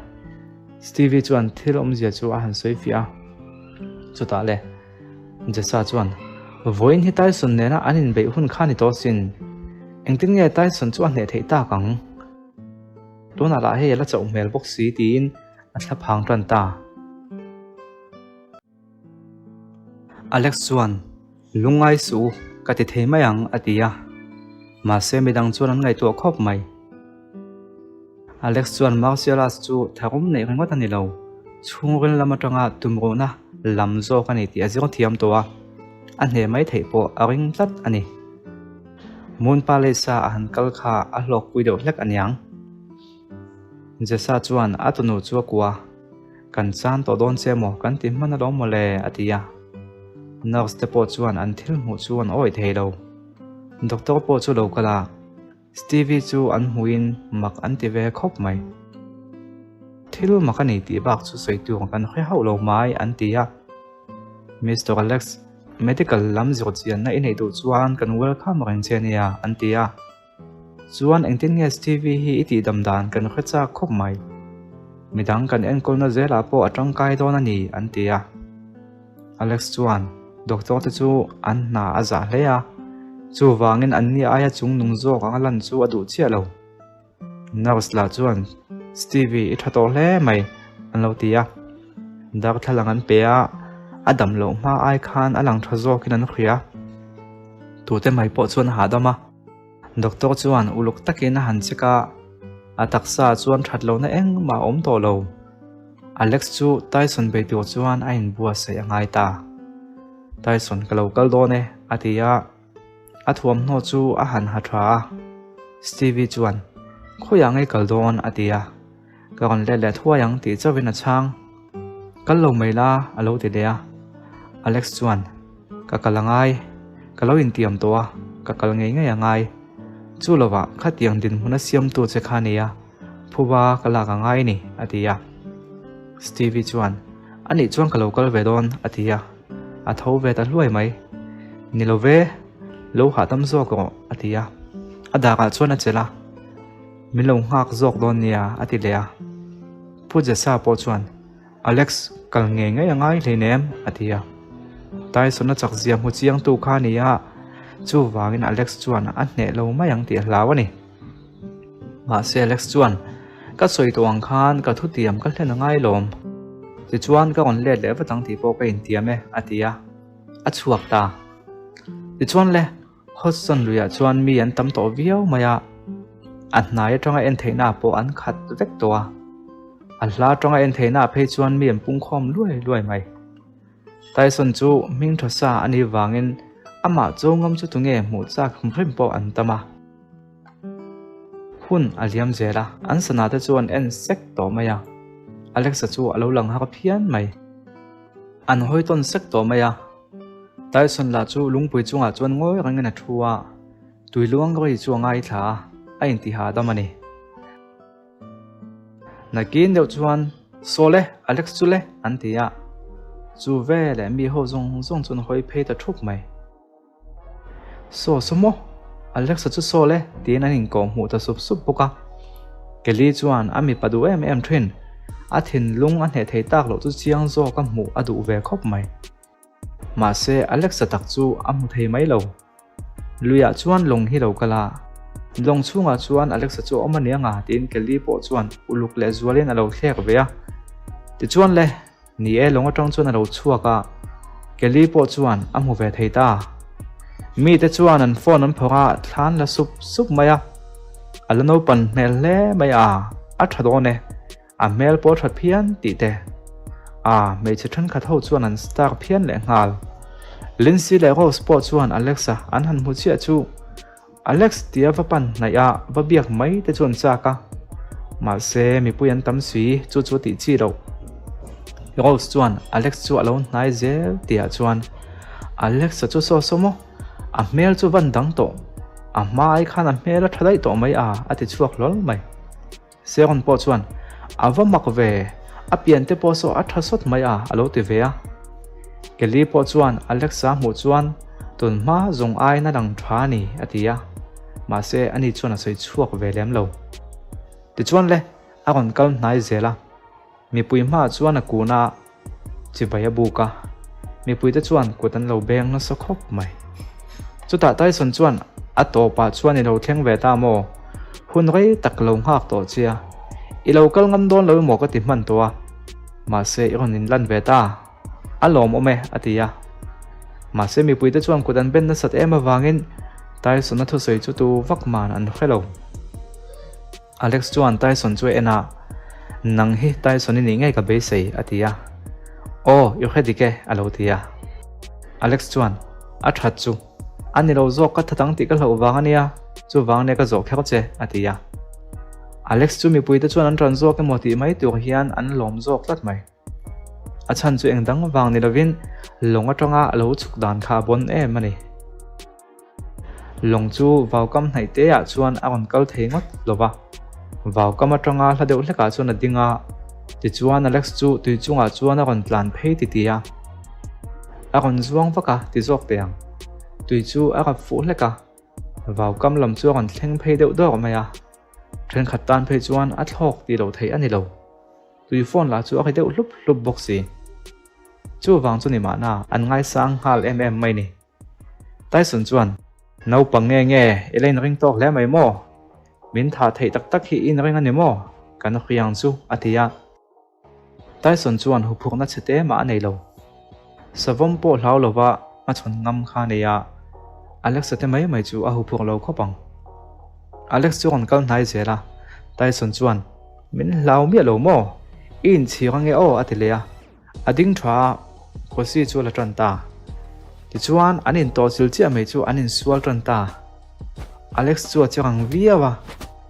Stevie chuan thil awmzia chu a han sawi fiah a. Chutah le, Jessa chuan, Vawiin hi Tyson nena an inbeih hun kha ni tawh sin. Engtin nge Tyson chu a hneh theih tak ang? Tunah lah hei a la chauh hmel bawk si tiin a thla phang tan ta. Alex chuan, Lungngai suh u, ka ti thei mai ang, a ti a. Mahse midang chuan an ngaihtuah khawp mai. Alex chuan martial arts chu tharum neih ringawt a ni lo, chhungril lam atanga tumruhna lam zawk a ni tih a zir thiam tawh a, a hneh mai theih pawh a ring tlat a ni. Moon Palace-a a han kal kha a hlawkpui deuh hlek aniang. Jessa chuan a tunu chu a kuah a. Kan chan tawh dawn che maw kan ti hman alawm maw le? a ti a. Nurse te pawh chuan an thil hmuh chu an awih thei lo. Doctor pawh chu lo kal a, Stevie chu an hmuhin mak an ti ve khawp mai. Thil mak a ni tih bak chu sawi tur kan hre hauh lo mai an ti a. Mister Alex, medical lam zir chianna i neih duh chuan kan welcome reng che nia an ti a. Chuan engtin nge Stevie hi i tihdam dan kan hre chak khawp mai. Midang kan enkawlna zelah pawh a tangkai dawn a ni an ti a. Alex chuan doctor te chu an hna a zah hle a, chuvangin anni aia chung nung zawk anga lan chu a duh chiah lo. Nurse lah chuan Stevie i tha tawh hle mai an lo ti a. Darthlalang an pe a, a dam loh hma ai khan a lang tha zawkin an hria. Tute mai pawh chuan a hahdam a. Doctor chuan uluk takin a han check a, a taksa chuan that lohna engmah a awm tawh lo. Alex chu Tyson bei tur chuan a inbuatsaih a ngai ta. Tyson ka lo kal dawn e, a ti a, a thuamhnaw chu a han ha tha a. Stevie chuan, Khawiah ngei kal dawn? a ti a. Ka rawn let leh thuai ang tih chauhin a chhang. Kal lo mai la, a lo ti leh a. Alex chuan, Ka kal a ngai. Ka lo intiam tawh a, ka kal ngei ngei a ngai. Chu lovah khatiang dinhmun a siamtu che kha nia, phuba ka lak a ngai ni, a ti a. Stevie chuan, Anih chuan ka lo kal ve dawn, a ti a. A tho ve ta hluai mai. Ni lo ve, lo hahdam zawk rawh, a ti a. A dakah chuan a chelh a. Min lo nghak zawk dawn nia, a ti leh a. Pu Jesa pawh chuan, Alex, kal ngei ngei a ngai hleinem, a ti a. Tyson-a chak zia hmu chiangtu kha a ni a, chuvangin Alex chuan a hneh lo mai ang tih a hlau a ni. Mahse Alex chuan, Ka sawi tawh ang khan ka thutiam ka hlen a ngai lawm. Tichuan ka rawn let leh vat ang tih pawh ka intiam e, a ti a. A chhuak ta. Tichuan le. Hudson luiah chuan mi an tam tawh viau mai a, a hnai atanga en theihna pawh an khat vek tawh a, a hla atanga en theihna phei chuan mi an pungkhawm luai luai mai. Tyson chu hming tha sa a nih vangin amah cho ngam chu tunge hmuh chak hrim pawh an tam a. Hun a liam zel a, an sana te chu an en sek tawh mai a, Alexa chu a lo lang har phian mai. An hawi tawn sek tawh mai a. Tyson lah chu lungpui chungah chuan ngawi rengin a thu a, tui luang ri chu a ngaithla a, a inti hahdam a ni. Nakin deuh chuan, Saw le, Alex chu le, an ti a. Chu veleh mi ho zawng zawng chu an hawi phei ta thup mai. Saw saw maw? Alexa chu saw le, tiin an inkawh hmuh ta sup sup bawk a. Kelly chuan a mipa duh em em thin. A thinlung a hneh thei tak loh chu chiang zawk a hmuh a duh ve khawp mai. Mahse, Alexa tak chu a hmu thei mai lo. Luiah chuan lawng hi lo kal a. Lawng chhungah chuan Alexa chu a awm a nia nga tiin Kelly pawh chuan uluk leh zualin a lo thlek ve a. Tichuan le, ni e lawng atang chuan a lo chhuak a, Kelly pawh chuan a hmu ve thei ta. Mite chuan an phone an phawrh a, thla an la sup sup mai a. A la naupan hmel hle mai a, a tha dawn e. A hmel pawh a tha phian tih te. A hmeichhe thenkhat ho chuan an star phian leh nghal. Lindsay leh Rose pawh chuan Alex-a an han hmu chiah chu Alex tia va pan hnaih a va biak mai te chu an chak a. Mahse mipui an tam si chu chu tih chi loh. Rose chuan Alex chu a lo hnai zel tihah chuan Alex-a chu saw saw maw? A hmel chu van dang tawh. A hma ai khan a hmel a tha daih tawh mai a a ti chhuak hlawl mai. Seron pawh chuan, A va mak ve, a pian te pawh saw a tha sawt mai a, a lo ti ve a. Kelly pawh chuan Alexa hmuh chuan tun hma zawng aiin a lang tha a ni, a ti a. Mahse, ani chuan a sawi chhuak ve lem lo. Tichuan le, a rawn kal hnai zel a. Mipui hmaah chuan a kun a, chibai a buk a. Mipuite chuan kut an lo beng nasa khawp mai. Chutah Tyson chuan a tawpah chuan i lo thleng ve ta maw? Hun rei tak lo nghak tawh che a, i lo kal ngam dawn lo emaw ka ti hman tawh a, mahse i rawn inlan ve ta, a lawmawm e a ti a. Mahse mipuite chuan kut an ben nasat em avangin Tyson-a thusawi chu tu vak man an hre lo. Alex chuan Tyson chu a en a, Nang hi Tyson i nih ngei ka beisei, a ti a. Aw, i hre dik e, a lo ti a. Alex chuan, A that chu. A ni lo zawk ka that ang tih ka hlauh vang a nia, chuvang nia ka zawh kher che, a ti a. Alex chu mipuite chuan an ran zawk emaw tih mai tur hian an lawm zawk tlat mai. A chhan chu eng dang vang ni lovin lawng atanga a lo chhuk dan kha a bawn em a ni. Lawng chu vaukam hnaih te ah chuan a rawn kal thei ngawt lo va, vaukam atanga hla deuh hlekah chuan a ding a, tichuan Alex chu tui chungah chuan a rawn tlan phei ti ti a. A rawn zuang vak a ti zawk teh ang. Tui chu a rap fuh hlek a, vaukam lam chu a rawn thleng phei deuh dawrh mai a, thenkhat tan phei chuan a thlawk tih loh theih a ni lo. Tui phone lah chu a ri deuh hlup hlup bawk si. Chuvang chu ni mahna an ngaisang nghal em em mai ni. Tyson chuan, Naupang nge nge, i la inring tawk hle mai maw? Min thah theih tak tak hi i inring a ni maw? Kan hui ang chu, a ti a. Tyson chuan huphurhna chhe te mah a nei lo. Savawm pawh hlau lova hmachhawn ngam kha a nei a, Alexa te mai mai chu a huphurh lo khawp ang. Alex chu rawn kal hnai zel a, Tyson chuan, Min hlau miah lo maw? I inchhir ange aw, a ti leh a. A ding tha a, Kawsi chu a la tan ta. Tichuan, an intawhchilh chiah mai chu an insual tan ta. Alex chu a che rang viau a,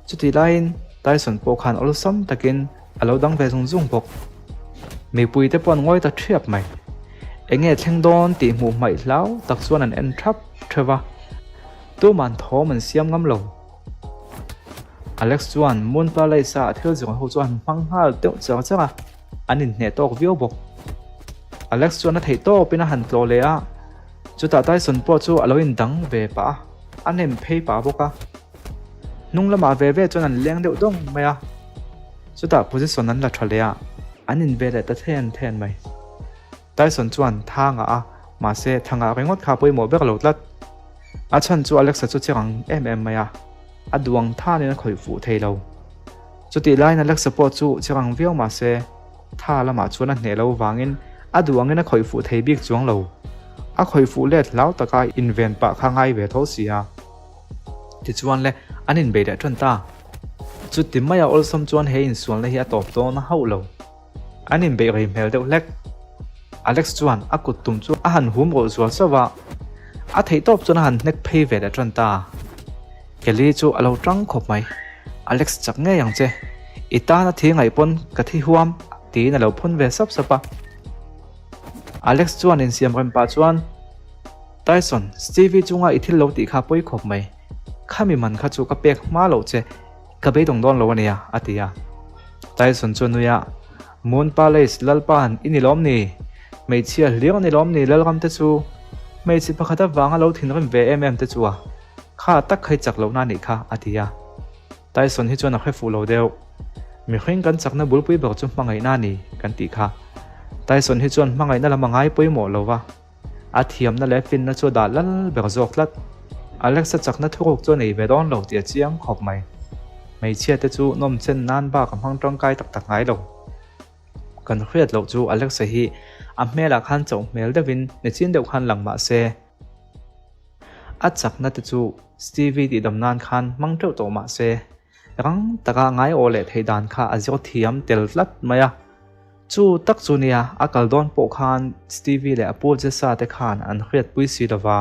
chutih laiin Tyson pawh khan awlsam takin a lo dang ve zung zung bawk. Mipui te pawh an ngawi ta thiap mai. Eng nge thleng dawn tih hmuh hmaih hlau tak chuan an en thap theuh a, tuman thawm an siam ngam lo. Alex chuan Moon Palace-a a thil zir ho chu a han hmang nghal deuh char char a. An inhneh tawk viau bawk. Alex chuan a theih tawpin a han tlawh leh a, chutah Tyson pawh chu a lo indang ve pah a, a nem phei pah bawk a. Hnung lamah ve ve chuan an leng deuh dawng mai a, chutah position an la tha leh a, an inve leh ta then then mai. Tyson chuan tha ngah a, mahse tha ngah ringawt kha a pawimawh ber lo tlat. A chhan chu Alexa chu che rang em em mai a, a duang thanin a khawih fuh thei lo. Chutih laiin Alexa pawh chu che rang viau mahse, tha lamah chuan a hneh lo vangin a duangin a khawih fuh thei bik chuang lo. A khawih fuh let hlau taka inven pah kha ngai ve tho si a. Tichuan le, an inbei leh tan ta. Chuti maia awlsam chuan he insualna hi a tawp dawn a hauh lo. An inbeih rei hmel deuh hlek. Alex chuan a kut tum chu a han hum rawh zual sauh a, a theih tawp chuan a han hnek phei ve leh tan ta. Kelly chu a lo tang khawp mai. Alex chak ngei ang che. I tan a thi ngaih pawn ka thi huam tiin a lo phun ve sap sap a. Alex chuan insiam rem pah chuan, Tyson, Stevie chunga i thil lo tih kha pawi khawp mai. Khami man kha chu ka pek hma loh che. Ka beidawng dawn lo a nia, a ti a. Tyson chu a nui a, Moon Palace Lalpa'n i ni lawm ni? Hmeichhia hlir a ni lawm ni Lalram te chu? Hmeichhe pakhat avanga lo thinrim ve em em te chu a, kha tak kha i chak lohna a nih kha, a ti a. Tyson hi chuan a hre fuh lo deuh. Mihring kan chakna bulpui ber chu hmangaihna a ni, kan tih kha. Tyson hi chuan hmangaihna lam a ngai pawimawh lo va. A thiamna leh finna chu a dah lal ber zawk tlat. Alexa chakna thuruk chu a nei ve dawn lo tih a chiang khawp mai. Hmeichhia te chu nawm chen nan bak a hmang tangkai tak tak ngai lo. Kan hriat loh chu Alexa hi a hmelah khan chauh hmel deuhin nichin deuh khan lang mah se. A chakna te chu Stevie tihdam nan khan hmang teuh tawh mah se. Rang taka ngaiawh leh theih dan kha a zir thiam tel tlat mai a. Chu tak chu nia, a kal dawn pawh khan Stevie leh a pu Jessa te khan an hriatpui si lo va,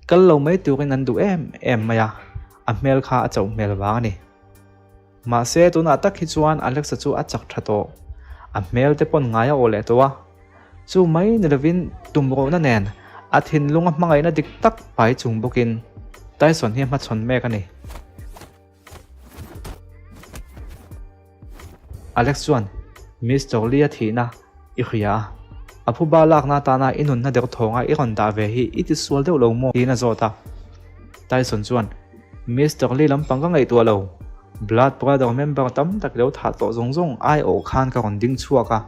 kal lo mai turin an duh em em mai a, a hmel kha a chauh hmel vang a ni. Mahse, tunah tak hi chuan Alexa chu a chak tha tawh. A hmel te pawn ngai a awh leh tawh a. Chu mai ni lovin tumruhna nen a thinlunga hmangaihna dik tak pai chung bawkin Tyson hi a hmachhawn mek a ni. Alex chuan, Mister Lee-a thihna i hria a, a phuba lakna atana i nunna derthawnga i rawn dah ve hi i tisual deuh lo maw? tiin a zawt a. Tyson chuan, Mister Lee lampang ka ngaihtuah lo. Blood Brother member tam tak lo thah tawh zawng zawng aiawh khan ka rawn ding chhuak a.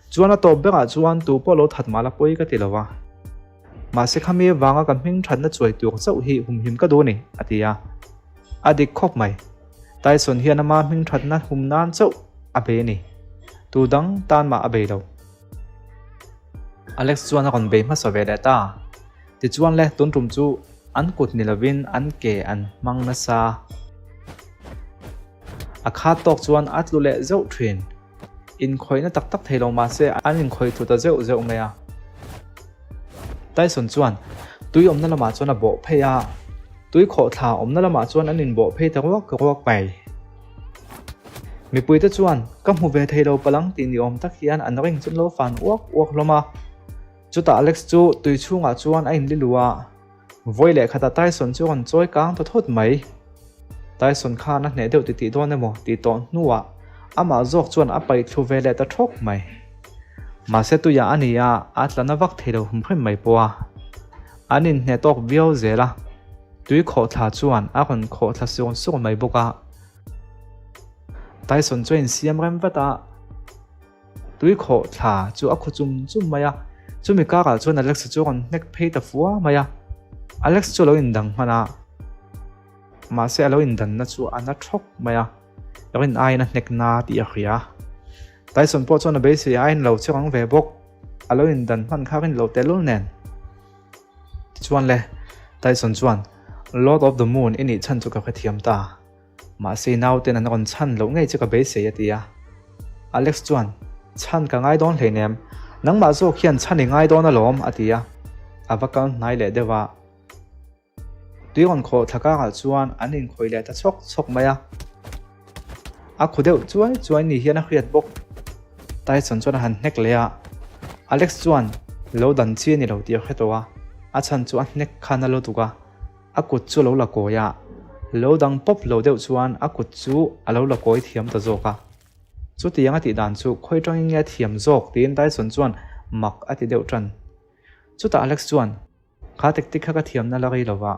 Chuan a tawp berah chuan tu pawh lo that mah la pawi ka ti lo a. Mahse khami avanga ka hming thatna chuai tur chauh hi humhim ka duh a ni, a ti a. A dik khawp mai. Tyson hian ama hming thatna hum nan chauh a bei a ni. Tu dang tan mah a bei lo. Alex chuan a rawn bei hmasa ve leh ta. Tichuan le, tun tum chu an kut ni lovin an ke an hmang nasa. A khat tawk chuan a tlu leh zeuh thin. Inkhawihna tak tak thei lo mahse an inkhawih tlu ta zeuh zeuh mai a. Tyson chuan tui awmna lamah chuan a bawh phei a, tui khawhthla awmna lamah chuan an inbawh phei ta ruak ruak mai. Mipuite chuan ka hmu ve thei lo palang tih ni awm tak hian an ring chu an lo fan uak uak hlawm a. Chutah Alex chu tui chhungah chuan a inli luh a. Vawi leh khatah Tyson chu a rawn chawi kang ta thawt mai. Tyson khan a hneh deuh titih dawn emaw tih tawh hnuah amah zawk chuan a paih thlu ve leh ta thawk mai. Mahse tuiah a ni a, a tla na vak thei lo hum hrim mai pawh a. An inhneh tawk viau zel a, tui khawhthla chuan a rawn khawhthla sur sur mai bawk a. Tyson chu a insiam rem vat a. Tui khawh thla chu a khaw chum chum mai a, chumi karah chuan Alex-a chu a rawn hnek phei ta fua mai a. Alex chu a lo indang hman a, mahse a lo indanna chu a na thawk mai a, rin aiin a hnek na tih a hria. Tyson pawh chuan a beisei aiin lo che rang ve bawk, a lo indan hman kha rin lo tehlul nen. Tichuan le, Tyson chuan, Lord of the Moon i nih chhan chu ka hrethiam ta. Mahse nauten an rawn chhan loh ngei chu ka beisei a ti a. Alex chuan, Chhan ka ngai dawn hleinem, nangmah zawk hian chhan i ngai dawn alawm a ti a. A va kal hnai leh deuh a. Tui rawn khawh thla karah chuan an inkhawih leh ta chhawk chhawk mai a. A khu deuh chuai chuai ni hian a hriat bawk. Tyson chuan a han hnek leh a. Alex chuan, Lo dan chi a ni lo tih a hre tawh a, a chhan chu a hnek khan a lutuk a. A kut chu a lo la kawi a, lo dang pawp lo deuh chuan a kut chu a lo la kawi thiam ta zawk a. Chutiang a tih dan chu khawi tangin nge a thiam zawk tiin Tyson chuan mak a ti deuh tan. Chutah Alex chuan, Kha tactic kha ka thiamna la rei lova,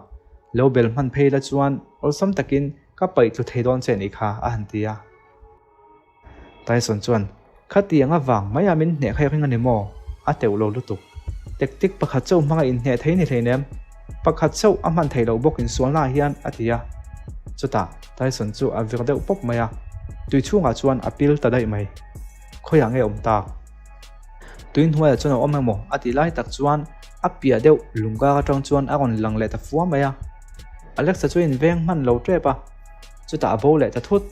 lo bel hman phei la chuan awlsam takin ka paih tlu thei dawn che nih kha a han ti a. Tyson chuan, Khatiang avang mai a min hneh kha i ring a ni maw? A teuh lo lutuk. Tactic pakhat chauh hmanga inhneh thei ni hleinem. Pakhat chauh a hman theih loh bawk insualnaah hian, a ti a. Chutah, Tyson chu a vir deuh pawp mai a, tui chhungah chuan a pil ta daih mai. Khawiah nge awm tak? Tui hnuaiah chuan a awm emaw? A tih lai tak chuan a piah deuh lungkar atang chuan a rawn lang leh ta fua mai a. Alexa chu a inveng hman lo tep a, chutah a bo leh ta thut.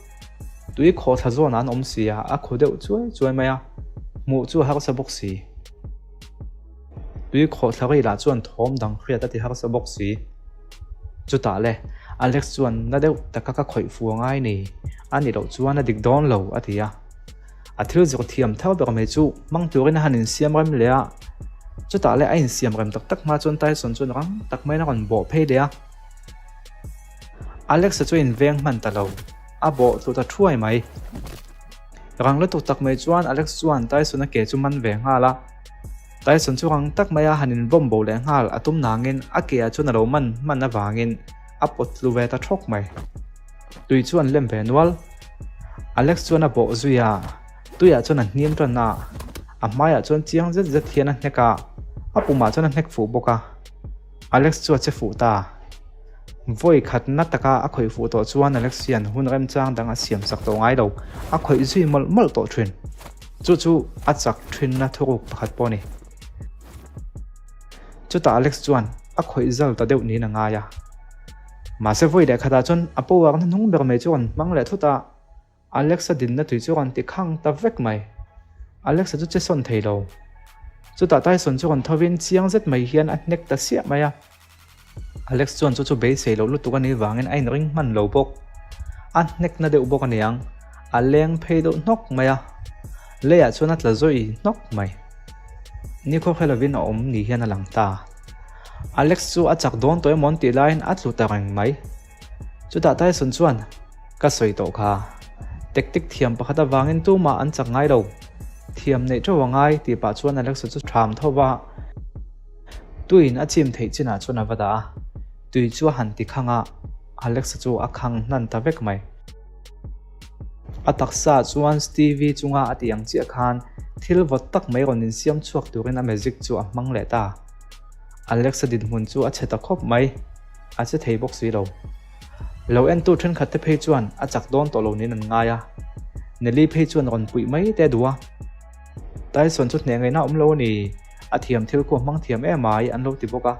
Tui khawhthla zawnah an awm si a, a khaw deuh chuai chuai mai a, hmuh chu a harsa bawk si. Tui khawhthla rilah chuan thawm dang hriat a ti harsa bawk si. Chutah le, Alex chuan na deuh taka ka khawih fu angai ni, a ni loh chuan a dik dawn lo, a ti a. A thil zir thiam thar ber mai chu hmang turin a han insiam rem leh a. Chutah le a insiam rem tak tak hma chuan Tyson chuan rang tak maiin a rawn bawh phei leh a. Alex-a chu a inveng hman ta lo, a bawh tlu ta thuai mai. Rang lutuk tak mai chuan Alex chuan Tyson-a ke chu man ve nghal a. Tyson chu rang tak maia han invawm bo leh nghal a tum nangin a ke ah chuan a lo man hman avangin a pawt tlu ve ta thawk mai. Tui chu an lem ve nual. Alex chuan a bawh zui a, tuiah chuan a hnim tan a, a hmaiah chuan chiang zet zet hian a hnek a, a pumah chuan a hnek fuh bawk a. Alex chu a che fuh ta. Vawi khat na taka a khawih fuh tawh chuan Alex hian hun remchang dang a siam sak tawh ngai lo, a khawih zui mawlh mawlh tawh thin. Chu chu a chak thinna thuruk pakhat pawh a ni. Chutah Alex chuan a khawih zal ta deuh niin a ngai a. Mahse vawi leh khatah chuan a power na hnung ber mai chu a rawn hmang leh thut a. Alexa dinna tui chu a rawn ti khang ta vek mai. Alexa chu che sawn thei lo. Chutah Tyson chu rawn thovin chiang zet mai hian a hnek ta siah mai a. Alex chuan chu chu beisei loh lutuk a nih vangin a inring hman lo bawk. A hnek na deuh bawk a niang. A leng phei deuh hnawk mai a. Leiah chuan a tla zawi hnawk mai. Nikhaw hre lovin a awm ni hian a lang ta. Alex chu a chak dawn tawh emaw an tih laiin a tlu ta reng mai. Chutah Tyson chuan, Ka sawi tawh kha. Tactic thiam pakhat avangin tumah an chak ngai lo. Thiam neih teuh a ngai tih pah chuan Alexa chu ṭham tho va. Tuiin a chim theih chinah chuan a va dah a, tui chu a han ti khang a, Alexa chu a khang hnan ta vek mai. A taksa chuan Stevie chunga a tih ang chiah khan thil vawt tak mai rawn insiam chhuak turin a magic chu a hmang leh ta. Alexa dinhmun chu a chhe ta khawp mai, a che thei bawk si lo. Lo entu thenkhat te phei chuan a chak dawn tawh lo niin an ngai a, Nelly phei chuan rawn puih mai te a duh a. Tyson chu hneh ngaihna awm lo a ni, a thiam thil khu a hmang thiam em ai an lo ti bawk a.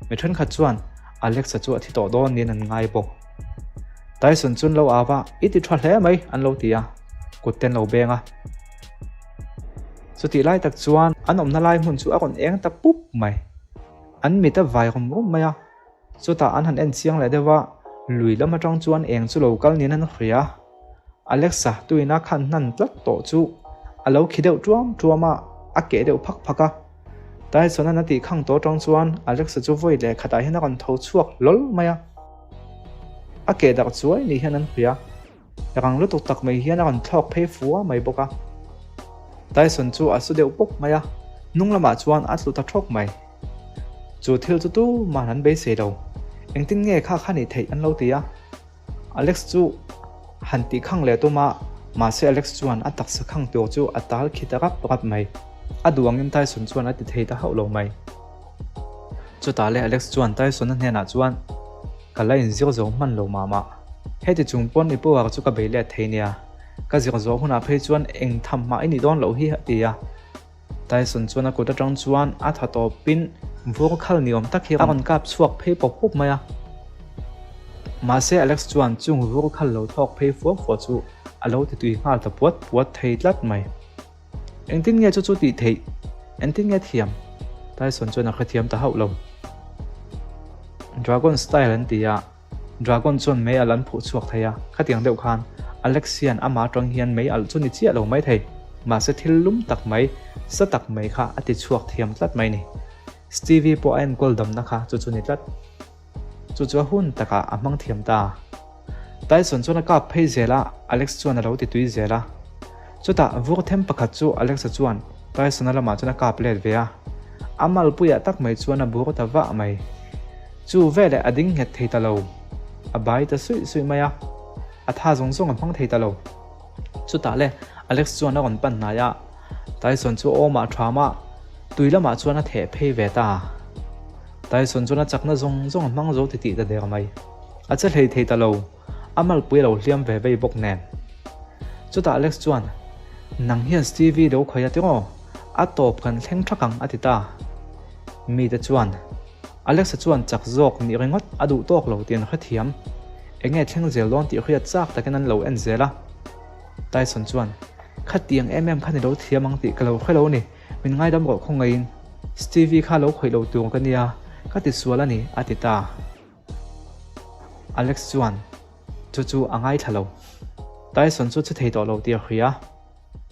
Mi thenkhat chuan Alexa chu a thi tawh dawn niin an ngai bawk. Tyson chuan lo au va, I ti tha hle mai an lo ti a, kut te an lo beng a. Chutih lai tak chuan an awmna lai hmun chu a rawn eng ta pup mai. An mit a vai rum rum mai a. Chutah an han en chiang leh deuh a, lui lam atang chuan eng chu lo kal niin an hria. Alexa tuina khan hnan tlat tawh chu a lo khi deuh tuam tuam a, a keh deuh phak phak a. Tyson-a'n a tih khang tawh atang chuan Alexa chu vawi leh khatah hian a rawn tho chhuak hlawl mai a. A keh darh chuai ni hian an hria. Rang lutuk tak mai hian a rawn thlawk phei fua mai bawk a. Tyson chu a su deuh pawp mai a, hnung lamah chuan a tlu ta thawk mai. Chu thil chu tuman an beisei lo. Engtin nge kha kha nih theih an lo ti a. Alex chu han tih khang leh tum a, mahse Alex chuan a taksa khang tur chu a tal khi ta rap rap mai. A duh angin Tyson chuan a ti thei ta hauh lo mai. Chutah leh Alex chuan Tyson-a hnenah chuan, Ka la inzir zo hman lo mah mah. Heti chung pawn i power chu ka bei let thei nia. Ka zir zawh hunah phei chuan eng tham mah i nih dawn loh hi, a ti a. Tyson chuan a kut atang chuan a tha tawpin vur khal ni awm tak hi a rawn kap chhuak phei pawp pawp mai a. Mahse Alex chuan chung vur khal lo thawk phei fua fua chu a lo ti tui nghal ta puat puat thei tlat mai. Engtin nge chu chu tih theih? Engtin nge thiam? Tyson chuan a hrethiam ta hauh lo. Dragon style an ti a. Dragon chuan mei alh an phuh chhuak thei a, khatiang deuh khan Alex hian amah atang hian mei alh chu ni chiah lo mai thei, mahse thil lum tak mai, sa tak mai kha a ti chhuak thiam tlat mai ni. Stevie pawh a enkawl damna kha chu chu ni tlat. Chu chu a hun takah a hmang thiam ta. Tyson chuan a kap phei zel a, Alex chuan a lo ti tui zel a. Chutah vur them pakhat chu Alex-a chuan Tyson-a lamah chuan a kap let ve a. A malpuiah tak mai chuan a bur ta vah mai. Chu veleh a ding nghet thei ta lo. A bai ta suih suih mai a. A tha zawng zawng a hmang thei ta lo. Chutah le Alex chuan a rawn pan hnai a, Tyson chu awmah ṭham a, tui lamah chuan a theh phei ve ta. Tyson chuan a chakna zawng zawng a hmang zo titih ta der mai. A che hlei thei ta lo, a malpui a lo hliam ve vei bawk nen. Chutah Alex chuan, Nang hian Stevie lo khawi a tiraw? A tawp kan thleng thak ang a ti ta. Mite chuan, Alexa chuan chak zawk nih ringawt a duh tawk lo tih an hrethiam. Enge thleng zel dawn tih hriat chak takin an lo en zel a. Tyson chuan, Khatiang em em kha ni lo thiam ang tih ka lo hre lo ni, min ngaidam rawh khawngaihin. Stevie kha lo khawih lo tur ka nia, ka ti sual a ni, a ti ta. Alex chuan, Chu chu a ngaithla lo. Tyson chu che thei tawh lo tih a hria.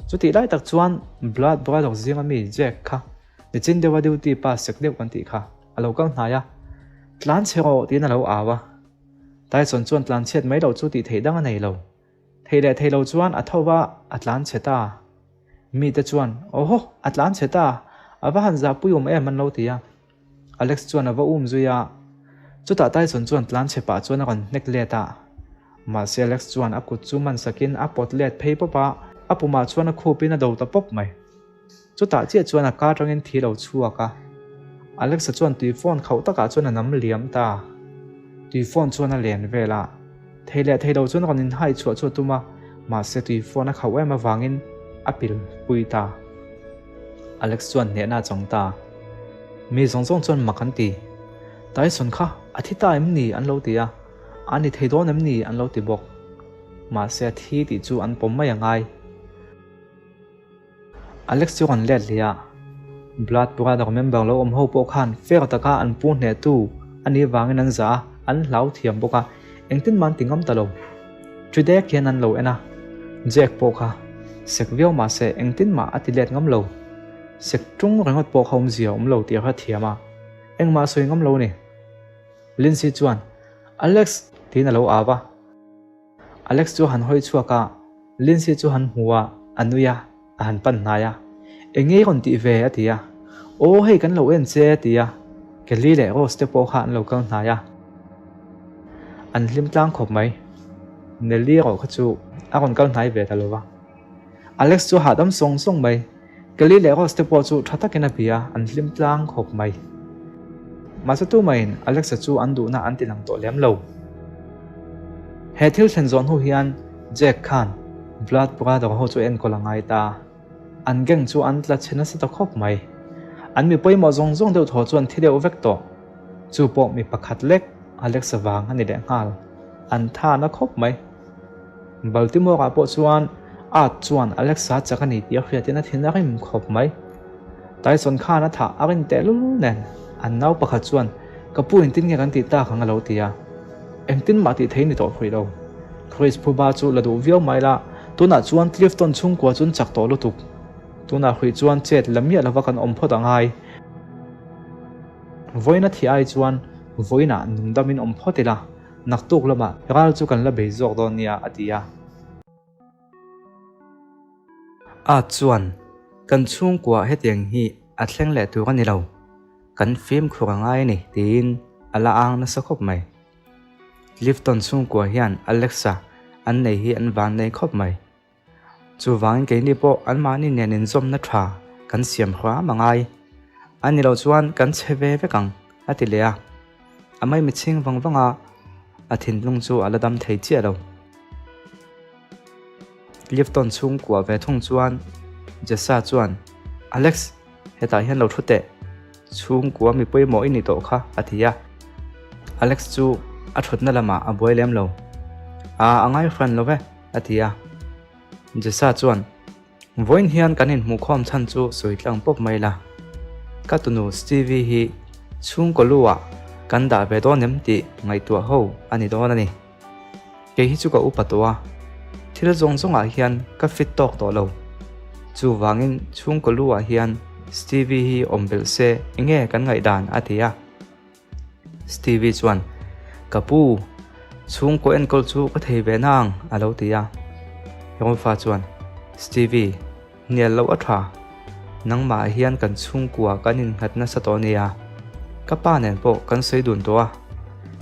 Chutih lai tak chuan Blood Brother zinga mi Jack kha nichin deuha duty pa sek deuh kan tih kha a lo kal hnai a, Tlan chhe rawh tiin a lo au a. Tyson chuan tlan chhiat mai loh chu tih theih dang a nei lo. Thei leh thei lo chuan a tho va, a tlan chhe ta. Mite chuan, Awhaw, a tlan chhe ta, a va han zahpui awm em an lo ti a. Alex chuan a va um zui a, chutah Tyson chuan tlan chhe pah chuan a rawn hnek let a. Mahse Alex chuan a kut chu man sakin a pawt let phei pawp a, a pumah chuan a khupin a do ta pawp mai. Chutah chiah chuan a ka atangin thi lo chhuak a. Alex-a chuan tui phone khauh takah chuan a nam liam ta. Tui phone chuan a len vel a, thei leh thei lo chuan rawn inhai chhuah chu a tum a, mahse tui phone a khauh em avangin a pil pui ta. Alex chuan hnehna a chang ta. Mi zawng zawng chuan mak an ti. Tyson kha a thi ta em ni an lo ti a, a ni thei dawn em ni an lo ti bawk. Mahse a thi tih chu an pawm mai a ngai. Alex chu rawn let leh a, Blood Brother member lo awm ho pawh khan fair taka an pu hnehtu a nih vangin an zah a, an hlau thiam bawk a, engtin mah an ti ngam ta lo. Tridek hian an lo en a, Jack pawh kha sek viau mah se engtin mah a ti let ngam lo. Sek tung ringawt pawh kha awmzia a awm lo tih a hrethiam a, engmah a sawi ngam lo a ni. Lindsay chuan, Alex! tiin a lo au a. Alex chu a han hawi chhuak a. Lindsay chu han hmu a, a nui a, a han pan hnai a. Eng nge i rawn tih ve? a ti a. Aw hei kan lo en che a ti a. Kelly leh Rose te pawh kha an lo kal hnai a. An hlim tlang khawp mai. Nelly erawh kha chu a rawn kal hnai ve ta lo va. Alex chu a hahdam sawng sawng mai. Kelly leh Rose te pawh chu tha takin a bia, an hlim tlang khawp mai. Mahse tumaiin Alex-a chu an duhna an ti lang tawh lem lo. He thil thlen zawh hnu hian Jack khan Blood Brother ho chu enkawl a ngai ta. An gang chu an tla chhe nasa ta khawp mai. An mi pawimawh zawng zawng deuh thaw chu an thi deuh vek tawh. Chu pawh mi pakhat lek Alex-a vang a ni leh nghal. An tha na khawp mai. Baltimore-ah pawh chuan Art chuan Alexa chak a ni tih a hriatin a thin a rim khawp mai. Tyson khan a thah a rin tehlul nen an nau pakhat chuan ka pu engtin nge kan tih tak ang a lo ti a. Engtin mah tih thei ni tawh hrih lo. Chris phuba chu la duh viau mai la, tunah chuan Clifton chhungkua chu an chak tawh lutuk. Tunah hrih chuan chet la miah lova kan awm phawt a ngai. Vawiin a thih ai chuan vawiinah nungdamin awm phawt ila. Naktuk lamah ral chu kan la bei zawk dawn nia, a ti a. A chuan, Kan chhungkua hetiang hi a thleng leh tur a ni lo, kan fimkhur a ngai a ni, tiin a la ang nasa khawp mai. Clifton chhungkua hian Alexa an nei hi an vannei khawp mai. Chuvangin keini pawh anmahni nen inzawmna tha kan siam hram a ngai. A ni loh chuan kan che ve vek ang, a ti leh a. A maimi chhing vang vang a, a thinlung chu a la dam thei chiah lo. Clifton chhungkua ve thung chuan Jessa chuan, Alex, hetah hian lo thu teh. Chhungkua mi pawimawh i ni tawh kha, a ti a. Alex chu a thutna lamah a buai lem lo. A, a ngai hran lo ve. A ti a. Jesa chuan, Vawiin hian kan inhmuhkhawm chhan chu sawi tlang pawp mai la. Ka tunu Stevie hi chhungkaw lu ah kan dah ve dawn em tih ngaihtuah ho a ni dawn a ni. Kei hi chu ka upa tawh a, thil zawng zawng ah hian ka fit tawk tawh lo. Chuvangin chhungkaw lu ah hian Stevie hi awm belh se enge kan ngaihdan a ti a. Stevie chuan, Ka pu, chhungkaw enkawl chu ka thei ve nang, a lo ti a. Rolfa chuan, Stevie, hnial loh a tha. Nangmah hian kan chhungkua kan innghat nasa tawh nia. Ka pa nen pawh kan sawi dun tawh a.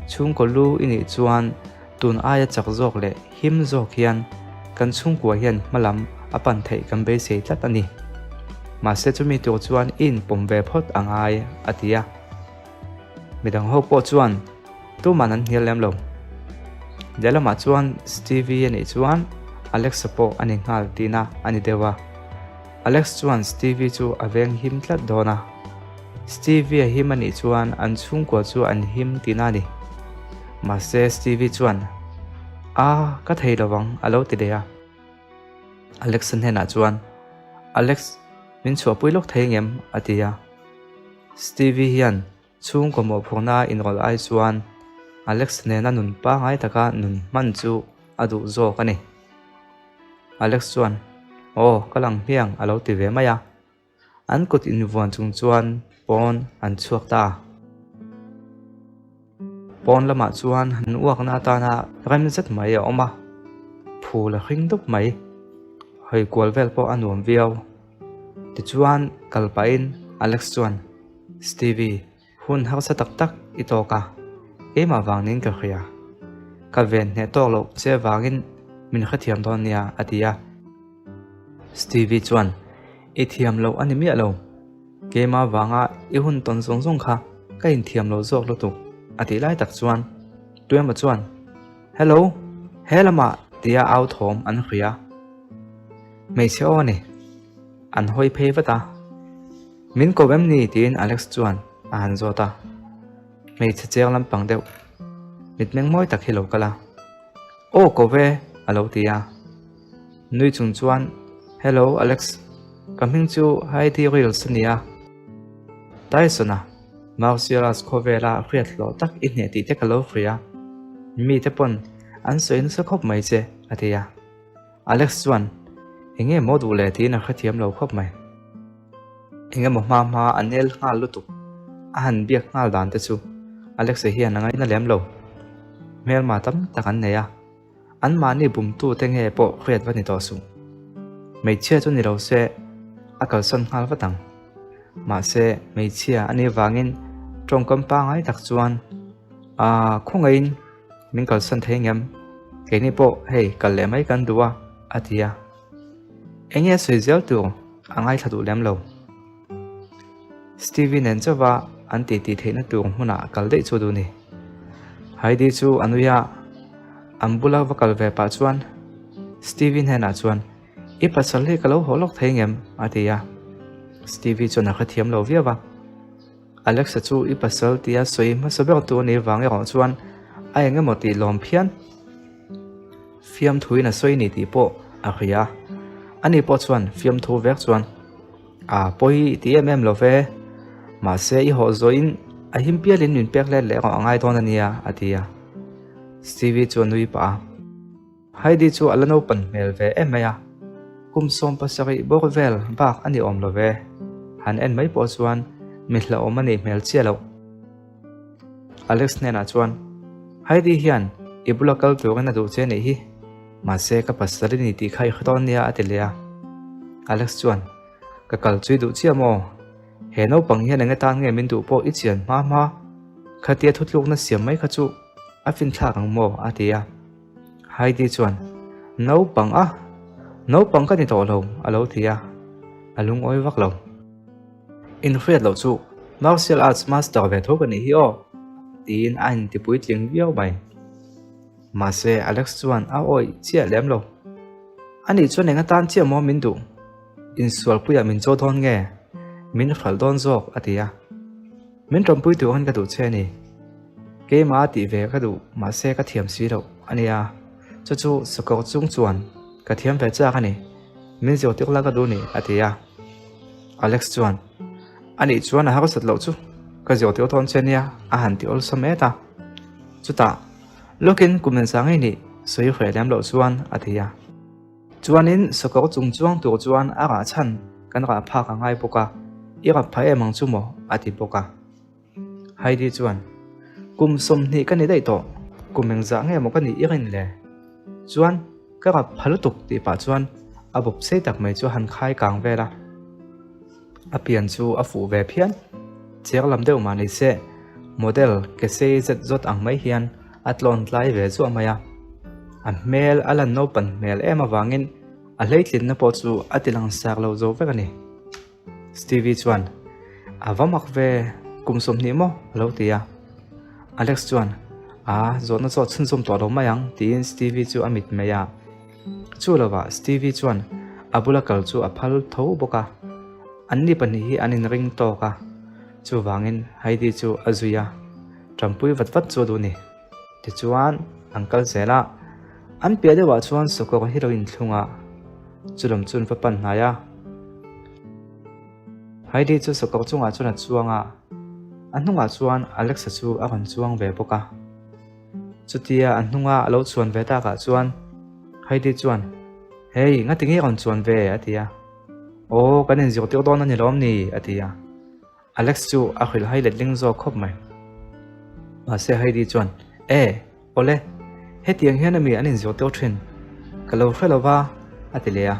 Chhungkaw lu i nih chuan tun aia chak zawk leh him zawk hian kan chhungkua hian hmalam a pan theih kan beisei tlat a ni. Mahse chumi tur chuan i inpawm ve phawt a ngai, a ti a. Midang ho pawh chuan tuman an hnial lem lo. Lehlamah chuan Stevie a nih chuan Alex-a pawh a ni nghal tihna a ni deuh a. Alex chuan Stevie chu a veng him tlat dawn a. Stevie a him a nih chuan an chhungkua chu an him tihna a ni. Mahse Stevie chuan, A, ka thei lo vang a lo ti leh a. Alex-a hnenah chuan, Alex, min chhuahpui lawk thei ngem? a ti a. Stevie hian chhungkaw mawhphurhna inrawlh ai chuan Alex nena nun pangngai taka nun hman chu a duh zawk a ni. Alex chuan, Aw, ka lang hmiang a lo ti ve mai a. An kut invuan chung chuan pawn an chhuak ta a. Pawn lamah chuan han uakna atana rem zet mai a awm a, phul a hring dup mai. Hawi kual vel pawh a nuam viau. Tichuan kal pahin Alex chuan, Stevie, hun harsa tak tak i tawk a, keimah vangin ka hria. Ka ven hneh tawk loh che vangin min hrethiam dawn nia, a ti a. Stevie chuan, I thiam loh a ni miah lo. Keimah vanga i hun tawn zawng zawng kha ka inthiam lo zawk lutuk, a tih lai tak chuan Tuema chuan, Hello, he lamah tia au thawm an hria. Hmeichhe aw a ni. An hawi phei vat a. Min ko em ni? tiin Alex chuan a han zawt a. Hmeichhe cheng lampang deuh mitmeng mawi tak hi lo kal a. Aw ko ve a lo ti a. Nui chung chuan, Hello Alex, ka hming chu Heidi Reels a ni a. Tyson-a Martial-arts khawvela hriat hlawh tak i hneh tih te ka lo hria. Mite pawn an sawi nasa khawp mai che a ti a. Alex chuan, Eng nge maw duh le tiin a hrethiam lo khawp mai. Eng emaw hma hma a nel nghal lutuk. A han biak nghal dan te chu Alex-a hian a ngaina lem lo. Hmelma tam tak an nei a. Anmahni bumtute nge pawh hriat va ni tawh suh. Hmeichhia chu ni lo se a kalsawn nghal vat ang. Mahse, hmeichhia a nih vangin tawngkam pangngai tak chuan, Aaa, khawngaihin min kalsawn thei ngem? Keini pawh hei kal leh mai kan duh a, a ti a. Enge a sawi zel tur a ngaithla duh lem lo. Stevie nen chauha an titi theihna tur hmunah kal daih chu duh ni. Heidi chu a nui a, an bula va kal ve pah chuan Stevie hnenah chuan, I pasal hi ka lo haw lawk thei ngem? a ti a. Stevie chuan a hrethiam lo viau a. Alexa chu i pasal tia sawi hmasa ber tu a nih vang erawh chuan a eng emaw tih lawm phian. Fiamthuin a sawi ni tih pawh a hria. Ani pawh chuan fiamthu vek chuan, A pawi ti em em lo ve, mahse i haw zawhin a him pialin min pek let leh erawh a ngai dawn a nia, a ti a. Stevie chu a nui pah a. Heidi chu a la naupan hmel ve em mai a, kum 70 bawk vel bak a ni awm lo ve. Han en mai pawh chuan mi hlauhawm a nih hmel chiah loh. Alex hnenah chuan, Heidi hian i bula kal turin a duh che nih hi, mahse ka pasal i ni tih kha i hre dawn nia a ti leh a. Alex chuan, Ka kal chui duh chiah maw? He naupang hian eng atan nge min duh pawh i chian hma hma? Khatia thutlukna siam mai kha chu a finthlak ang maw? a ti a. Heidi chuan, Naupang a? Naupang ka ni tawh lo, a lo ti a, a lungawi vak lo. Inhriat loh chu Martial Arts Master ve tho ka nih hi aw, tiin a inti puitling viau mai. Mahse, Alex chuan a awih chiah lem lo. Ani chuan eng atan chiah maw min duh? Insualpuiah min chaw dawn nge? Min hralh dawn zawk, a ti a. Min tawmpui turin ka duh che a ni. Keimah a tih ve ka duh mahse ka thiam si loh a nia. Chu chu sakawr chung chuan ka thiam ve chak a ni. Min zirtir la ka duh ni a ti a. Alex chuan, A nih chuan a harsat loh chu ka zirtir dawn che nia a han ti awlsam et a. Chutah, Lawkin kum engzah ngei nih sawi hreh lem loh chuan a ti a. Chuanin sakawr chung chuang tur chuan a rah chhan kan rah phak a ngai bawk a, i rap pha em ang chu maw? a ti bawk a. Heidi chuan, Kum 20 ka ni daih tawh, kum engzah nge maw ka nih i rin le? Chuan ka rap pha lutuk tih pah chuan a bawp sei tak mai chu a han khai kang vel a. A pian chu a fuh ve phian. Chiang lam deuh mah ni se, model ke sei zet zawt ang mai hian a tlawn tlai ve zuah mai a. A hmel a lan naupan hmel em avangin a hleitlinna pawh chu a ti langsar lo zo vek a ni. Stevie chuan, A va mak ve, kum 20 maw? a lo ti a. Alex chuan, A, zawhna zawh chhunzawm tawh lo mai ang, tiin Stevie chu a mitmei a. Chu lovah Stevie chuan a bula kal chu a phal tho bawk a, anni pahnih hi an inring tawk a, chuvangin Heidi chu a zui a, Ṭampui vat vat chu a duh ni. Tichuan an kal zel a, an piah deuhah chuan sakawr hi lo inthlung a, chulam chu an va pan hnai a. Heidi chu sakawr chungah chuan a chuang a, a hnungah chuan Alexa chu a rawn chuang ve bawk a. Chutia a hnunga a lo chuan ve takah chuan Heidi chuan, Hei, ngati nge rawn chuan ve? a ti a. Aw, kan inzirtir dawn a ni lawm ni? a ti a. Alex chu a hrilhhai letling zawk khawp mai. Mahse Heidi chuan, E, awle, hetiang hian ami an inzirtir thin? Ka lo hre lo va, a ti leh a.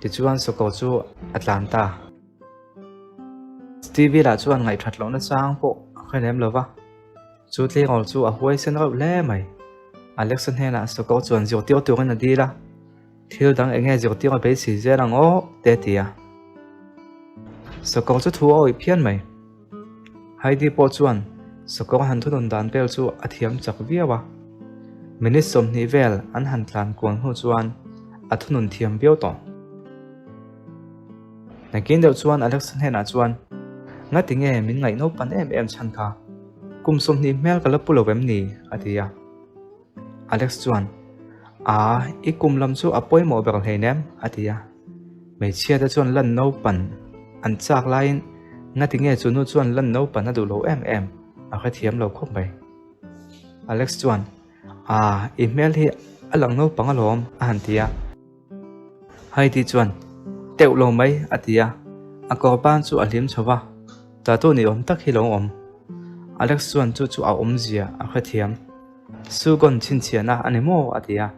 Tichuan Soko chu a tlan ta. Stevie lah chuan ngaihthat lohna chang pawh a hre lem lo va. Chu tleirawl chu a huaisen reuh hle mai. Alexa hnenah sakawr chuan zirtir turin a dil a, Thil dang eng nge zirtir a beisei zel ang aw? te a ti a. Sakawr chu thu a awih phian mai. Heidi pawh chuan sakawr han thunun dan vel chu a thiam chak viau a. Minute 20 vel an han tlan kual hnu chuan a thunun thiam viau tawh. Nakin deuh chuan Alexa hnenah chuan, Ngati nge min ngaih naupan em em chhan kha? Kum 20 hmel ka la pu lo em ni? a ti a. Alex chuan, A, i kum lam chu a pawimawh ber hleinem, a ti a. Hmeichhia te chuan lan naupan an chak laiin ngati nge chu nu chuan lan naupan a duh lo em em a hrethiam lo khawp mai. Alex chuan, A, i hmel hi a lang naupang alawm, a han ti a. Heidi chuan, Teuh lo mai, a ti a. A kawr ban chu a hlim chho va, Tattoo ni awm tak hi lo awm. Alex chuan chu chu a awmzia a hrethiam. Sugon chhinchhiahna a ni maw? a ti a.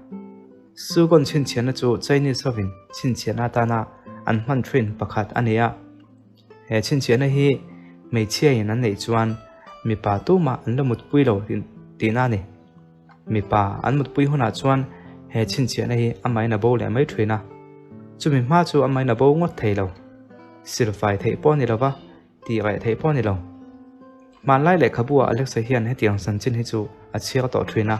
Sugon chhinchhiahna chu Chinese hovin chhinchhiahna atana an hman thin pakhat a ni a. He chhinchhiahna hi hmeichhiain an neih chuan mipa tumah an la mutpui lo tihna a ni. Mipa an mutpui hunah chuan he chhinchhiahna hi amahin a bo leh mai thin a. Chumi hma chu amahin a bo ngawt thei lo. Silfai theih pawh a ni lova, tih reh theih pawh a ni lo. Hmanlai lehkhabu ah Alexa hian hetiang chanchin hi chu a chhiar tawh thin a.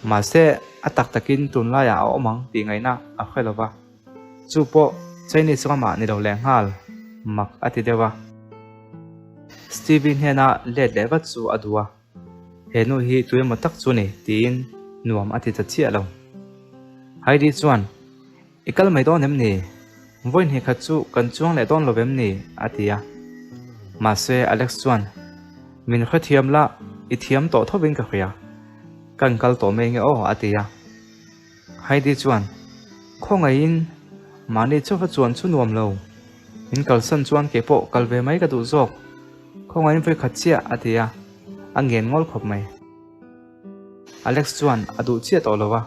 Mahse, a tak takin tunlaiah a awm ang tih ngaihna a hre lova. Chu pawh Chinese ramah ni lo lehnghal mak a ti deuh a. Stevie hnena let leh vat chu a duh a. He nu hi tuemaw tak chu ni tiin nuam a ti ta chiah lo. Heidi chuan, I kal mai dawn em ni? Vawi hnih khat chu kan chuang leh dawn lo em ni? a ti a. Mahse Alex chuan, Min hrethiam la, i thiam tawh thovin ka hria. Kan kal tawh mai nge aw a ti a. Heidi chuan, Khawngaihin, mahni chauha chuan chu nuam lo. Min kalsan chuan kei pawh kal ve mai ka duh zawk. Khawngaihin vawi khat chiah, a ti a, a ngen ngawl khawp mai. Alex chuan a duh chiah tawh lo a.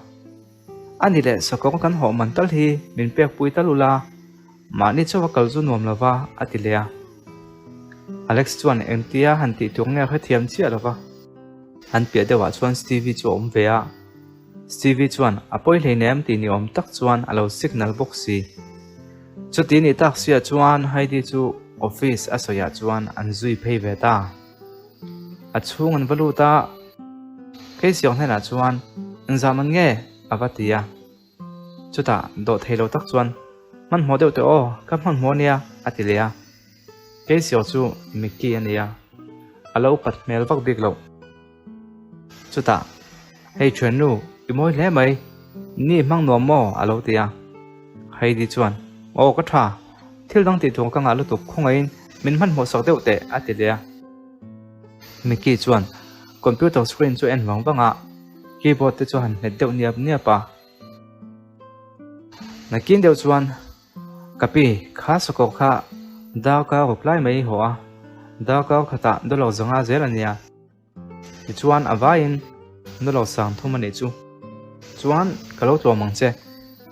A ni leh sakawng kan hawh man tal hi min pek pui tal ula, mahni chauha kal chu nuam lo va, a ti leh a. Alex chuan engtia han tih tur nge a hrethiam chiah lo va. An piah deuhah chuan Stevie chu a awm ve a. Stevie chuan a pawi hleinem tih ni awm tak chuan a lo signal bawk si. Chuti nih tak siah chuan Heidi chu office a sawiah chuan an zui phei ve ta. A chhung an va lut a, Keisiang hnenah chuan Engzah man nge? a va ti a. Chutah dawh thei lo tak chuan Hmanhmawh deuh teh aw, ka hmanhmawh ania a ti leh a. Keisiang chu Mickey a ni a, a lo upat hmel vak bik loh. Chutah, Hei thiannu, i mawi hle mai, ni hmang nuam maw? a lo ti a. Heidi chuan, Aw ka tha, thil dang tih tur ka ngah lutuk khawngaihin min hmanhmawh sak deuh teh a ti leh a. Mickey chuan computer screen chu en vang vang a, keyboard te chu a han hmet deuh niap niap a. Nakin deuh chuan Ka pi, kha sakawr kha darkar ruk lai mai i haw a, darkar khatah dollar zanga zel a nia. Tichuan a vaiin dollar sang thum a nih chu. Chuan ka lo tlawm ang che,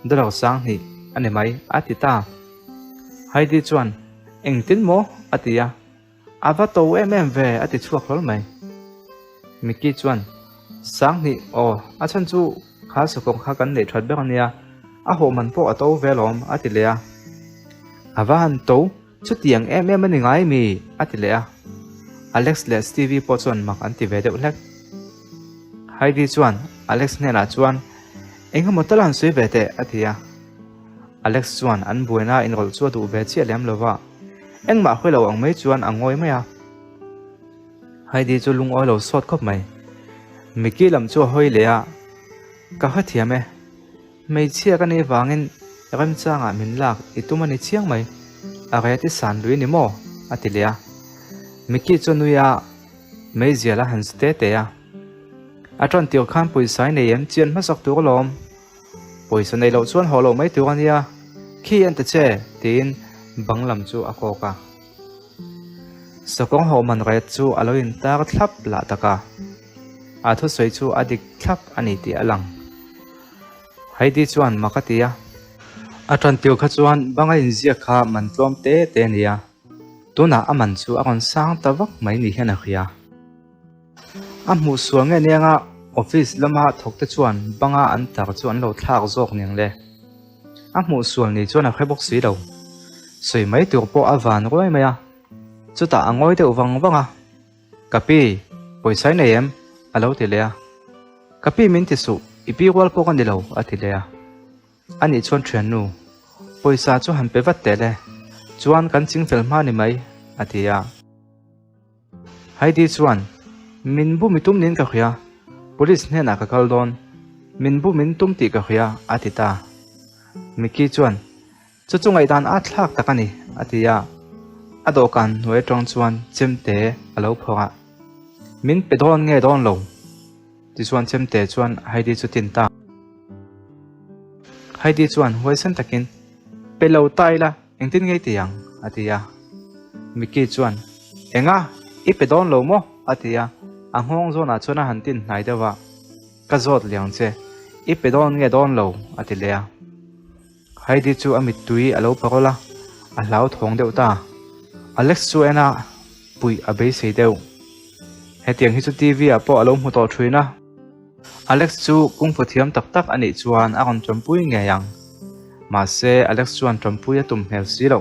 dollar sang hnih a ni mai a ti ta. Heidi chuan engtin maw a ti a, a va to em em ve a ti chhuak hlawl mai. Mickey chuan sang hnih aw a chhan chu kha sakawr kha kan neih that ber a nia, a hawh man pawh a to ve alawm a ti leh a. A va han to Chutiang em em a ni ngai mi? a ti leh a. Alex leh Stevie pawh chuan mak an ti ve deuh hlek. Heidi chuan Alex hnenah chuan, Eng emaw tal han sawi ve teh, a ti a. Alex chuan an buaina inrawlh chu a duh ve chiah lem lo va, engmah hawi lo ang mai chuan a ngawi mai a. Heidi chu lungawi lo sawt khawp mai. Mickey lam chu a hawi leh a, Ka hrethiam e. Hmeichhia ka nih vangin remchangah min lak i tum a ni chiang mai, a ret i san lui ni maw? a ti leh a. Mickey chu a nui a, meizial a han zu te te a. A ṭan tir khan pawisa i nei em chian hmasak tur alawm. Pawisa nei loh chuan haw loh mai tur a nia, khi en ta che, tiin bang lam chu a kawk a. Sakawng hawh man ret chu a lo intar thlap lah tak a. A thusawi chu a dik thlap a ni tih a lang. Heidi chuan mak a ti a. A ṭantir kha chuan banga inziak kha man tlawm te te a ni a, tunah a man chu a rawn sang ta vak mai ni hian a hria. A hmuh sual nge nianga office lama thawk te chuan banga an tar chu an lo thlak zawk niang le. A hmuh sual ni chuan a hre bawk si lo. Sawi mai tur pawh a van ruai mai a, chutah a ngawi deuh vang vang a. Ka pi, pawisa i nei em? a lo ti leh a. Ka pi min ti suh, i pi rual pawh ka ni lo, a ti leh a. A nih chuan thiannu, pawisa chu han pe vat teh le, chuan kan ching fel hma ni mai, a ti a. Heidi chuan, Min bu mi tum niin ka hria, police hnenah ka kal dawn, min bu min tum tih ka hria, a ti ta. Mickey chuan, Chu chu ngaihdan a thlak tak a ni, a ti a. A dawhkan hnuai atang chuan chemte a lo phawrh a. Min pe dawn nge dawn lo? Tichuan chemte chuan Heidi chu tin ta. Heidi chuan huaisen takin, Pe lo ta ila, engtin nge i ti ang? a ti a. Mickey chuan, Enga, i pe dawn lo maw? a ti a. A nghawng zawnah chuan a han tin hnai deuh a, Ka zawt liang che, i pe dawn nge dawn lo? a ti leh a. Heidi chu a mittui a lo parawl a, a hlauthawng deuh ta. Alex chu en a, puih a beisei deuh. Hetiang hi chu TV ah pawh a lo hmu tawh thin a. Alex chu kungfu thiam tak tak a nih chuan a rawn tanpui ngei ang. Mahse Alex chuan tanpui a tum hmel si lo.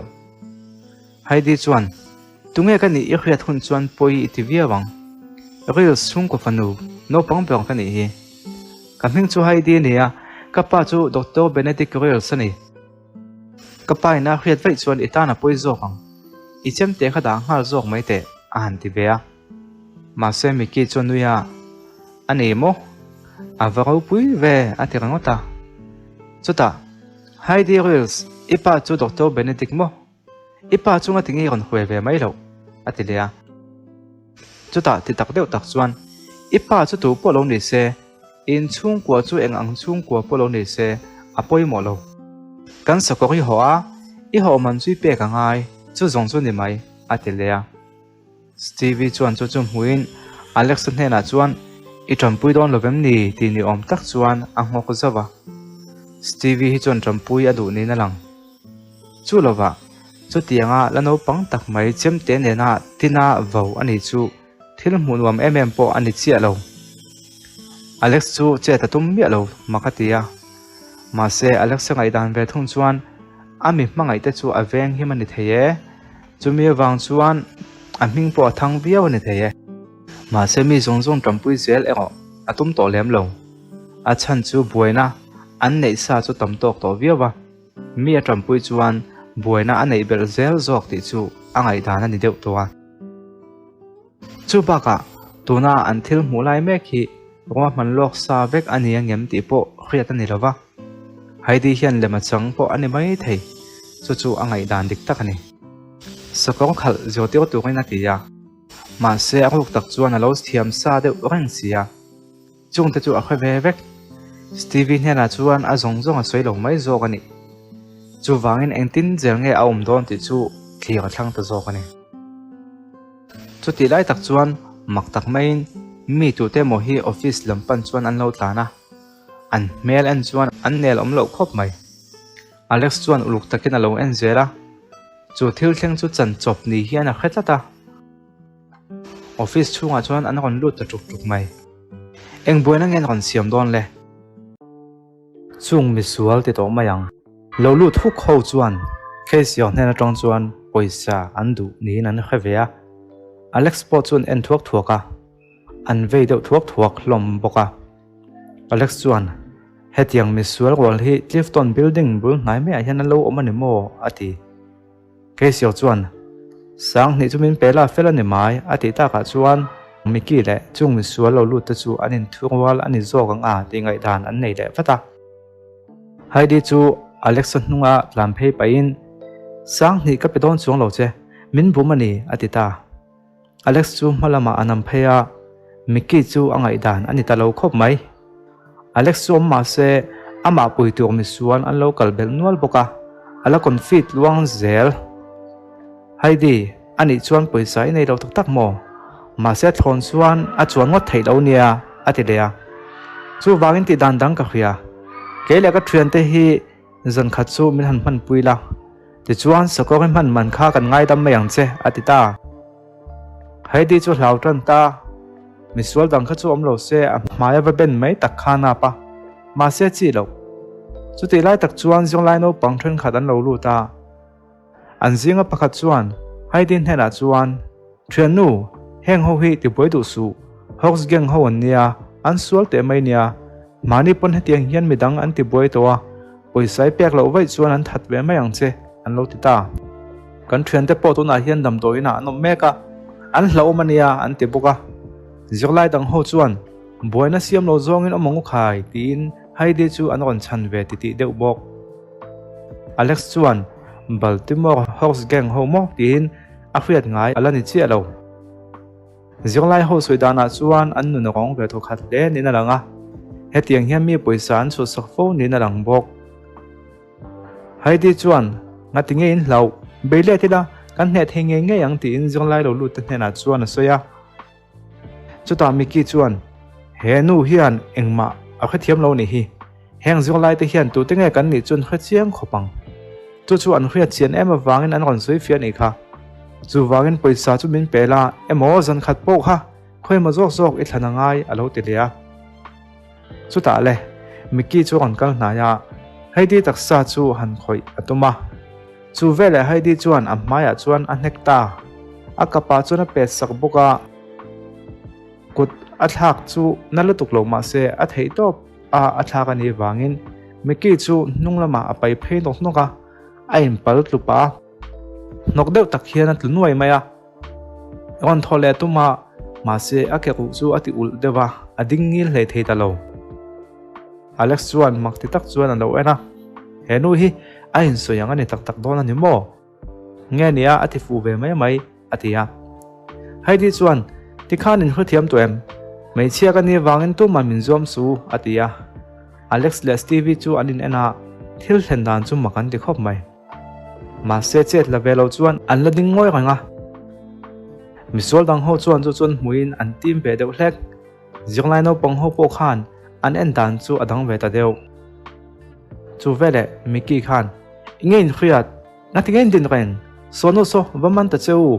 Heidi chuan, Tunge ka nih i hriat hun chuan pawi i ti viau ang. Reels chhungkaw fanu naupang ber ka nih hi. Ka hming chu Heidi a ni a, ka pa chu Doctor Benedict Reels a ni. Ka pa ina hriat vaih chuan i tan a pawi zawk ang. I chemte kha dah nghal zawk mai teh, a han ti ve a. Mahse Mickey chuan nui a, A ni maw? A va ropui ve, a ti ringawt a. Chutah, Heidi Reels, i pa chu Doctor Benedict maw? I pa chunga ti ngei rawn huai ve mai loh, a ti leh a. Chutah ti tak deuh tak chuan, I pa chu tu pawh lo ni se, i inchhungkua chu eng ang chhungkua pawh lo ni se, a pawimawh lo. Kan sakawr i haw a, i haw man chu i pek a ngai, chu zawng chu ni mai, a ti leh a. Stevie chuan chu chu hmuin Alex-a hnenah chuan, I ṭampui dawn lo vem ni? tih ni awm tak chuan a nghawk zauh a. Stevie hi chuan ṭampui a duh niin a lang. Chu lovah, chutianga la naupang tak mai chemte nena tina vo a nih chu thil hmuh nuam em em pawh a ni chiah lo. Alex chu chet a tum miah lo mak a ti a. Mahse, Alex-a ngaihdan ve thung chuan a mi hmangaihte chu a veng him a ni thei e. Chumi avang chuan a hming pawh a thang viau a ni thei e. Mahse mi zawng zawng tanpui zel erawh a tum tawh lem lo. A chhan chu buaina an neih sa chu tam tawk tawh viau a, mi a tanpui chuan buaina a neih belh zel zawk tih chu a ngaihdan a ni deuh tawh a. Chu bakah tuna an thil hmuh lai mek hi ruahman lawk sa vek a ni angem tih pawh hriat a ni lo va. Heidi hian lem a chang pawh a ni mai thei, chu chu a ngaihdan dik tak a ni. Sakawr khalh zirtir turin a ti a, mahse a ruk tak chuan a lo thiam sa deuh reng si a, chungte chu a hre ve vek. Stevie hnenah chuan a zawng zawng a sawi lo mai zawk a ni. Chuvangin engtin zel nge a awm dawn tih chu thlir a thlang ta zawk a ni. Chutih lai tak chuan mak tak maiin mi tute emaw hi office lam pan chuan an lo tlan a. An hmel en chuan an nel awm loh khawp mai. Alex chuan uluk takin a lo en zel a, chu thil thleng chu chan chawp ni hian a hre tlat a. Office chhungah chuan an rawn lut ta tuk tuk mai. Eng buaina nge an rawn siam dawn le? Chung misual ti tawh mai ang. Lo lut huk ho chuan Casey hnen atang chuan pawisa an duh niin an hre ve a. Alex pawh chuan en thuak thuak a. An vei deuh thuak thuak hlawm bawk a. Alex chuan, Hetiang misual rual hi Clifton Building bul hnai maiah hian an lo awm a ni maw? a ti. Casio chuan, Sanghnih chu min pe la fel a ni mai, a tih takah chuan Mickey leh chung misual lo lut te chu an inthurual a ni zawk ang a tih ngaihdan an nei leh vat a. Heidi chu Alex-a hnunga tlan phei pahin, Sanghnih ka pe dawn chuang lo che, min bum a ni, a ti ta. Alex chu hma lamah a nam phei a, Mickey chu a ngaihdan a ni ta lo khawp mai. Alex chu awm mah se, amah pui tur misual an lo kal belh nual bawk a, a la confit luang zel. Heidi, a nih chuan pawisa i nei lo tak tak maw? Mahse thlawn chuan a chuan ngawt theih lo nia, a ti leh a. Chuvangin tih dan dang ka hria. Kei leh ka thiante hi Zan khat chu min han hmanpui la, tichuan sakawr i hman man kha kan ngaidam mai ang che, a ti ta. Heidi chu hlau tan ta, misual dang kha chu awm lo se a hmai a va ben mai tak kha nap a, mahse chi loh. Chutih lai tak chuan zirlai naupang thenkhat an lo lut a. An zinga pakhat chuan Heidi hnenah chuan, Thiannu, heng ho hi tibuai duh suh, Hawks gang ho an nia, an sual teh mai nia. Mahni pawn hetiang hian midang an tibuai tawh a, pawisa i pek loh vaih chuan an that ve mai ang che, an lo ti ta. Kan thiante pawh tunah hian damdawiinah an awm mek a, an hlauhawm a nia, an ti bawk a. Zirlai dang ho chuan, Buaina siam lo zawngin awm ang u khai, tiin Heidi chu an rawn chhan ve titih deuh bawk. Alex chuan Baltimore Hawks gang ho maw tiin a hriat ngai a la ni chiah lo. Zirlai ho sawi danah chuan an nun a rawng ve thaw khat hle niin a lang a, hetiang hian mi pawisa an chhuahsak fo niin a lang bawk. Heidi chuan ngati nge in hlauh, bei let ila kan hneh thei ngei ngei ang tiin zirlai lo lut te hnenah chuan a sawi a. Chutah Mickey chuan, He nu hian engmah a hrethiam lo nih hi. Heng zirlaite hian tute nge kan nih chuan hre chiang khawp ang. Chu chu an hriat chian em avangin an rawn sawi fiah nih kha. Chuvangin pawisa chu min pe la emaw zan khat pawh kha khawimaw zawk zawk i thlan a ngai a lo ti leh a. Chutah le, Mickey chu a rawn kal hnai a, Heidi taksa chu han khawih a tum a. Chu veleh Heidi chuan a hmaiah chuan a hnek ta. A kapah chuan a pet sak bawk a. Kut a thlak chu na lutuk lo mahse a theih tawp a a thlak a nih vangin Mickey chu hnung lamah a pai phei nawk nawk a, a inpal tlu pah a. Hnawk deuh tak hian a tlu nuai mai a. Rawn thaw leh a tum a, mahse a ke ruh chu a ti ulh deuh a, a ding ngil hlei thei ta lo. Alex chuan mak ti tak chuan a lo en a, He nu hi a insawi ang a ni tak tak dawn a ni maw? Nge nia a ti fuh ve mai mai, a ti a. Heidi chuan, Tikhan in hrethiam tawh em? Hmeichhia ka nih vangin tumah min zuam su, a ti a. Alex leh Stevie chu an in en a, thil thlen dan chu mak an ti khawp mai. Mahse chet la ve lo chuan an la ding ngawi reng a. Misual dang ho chuan chu chuan hmuin an tim ve deuh hlek. Zirlai naupang ho pawh khan an en dan chu a dang ve ta deuh. Chu veleh Mickey khan, I nge inhriat? Ngati nge in din reng? Saw nu saw, va man ta che u.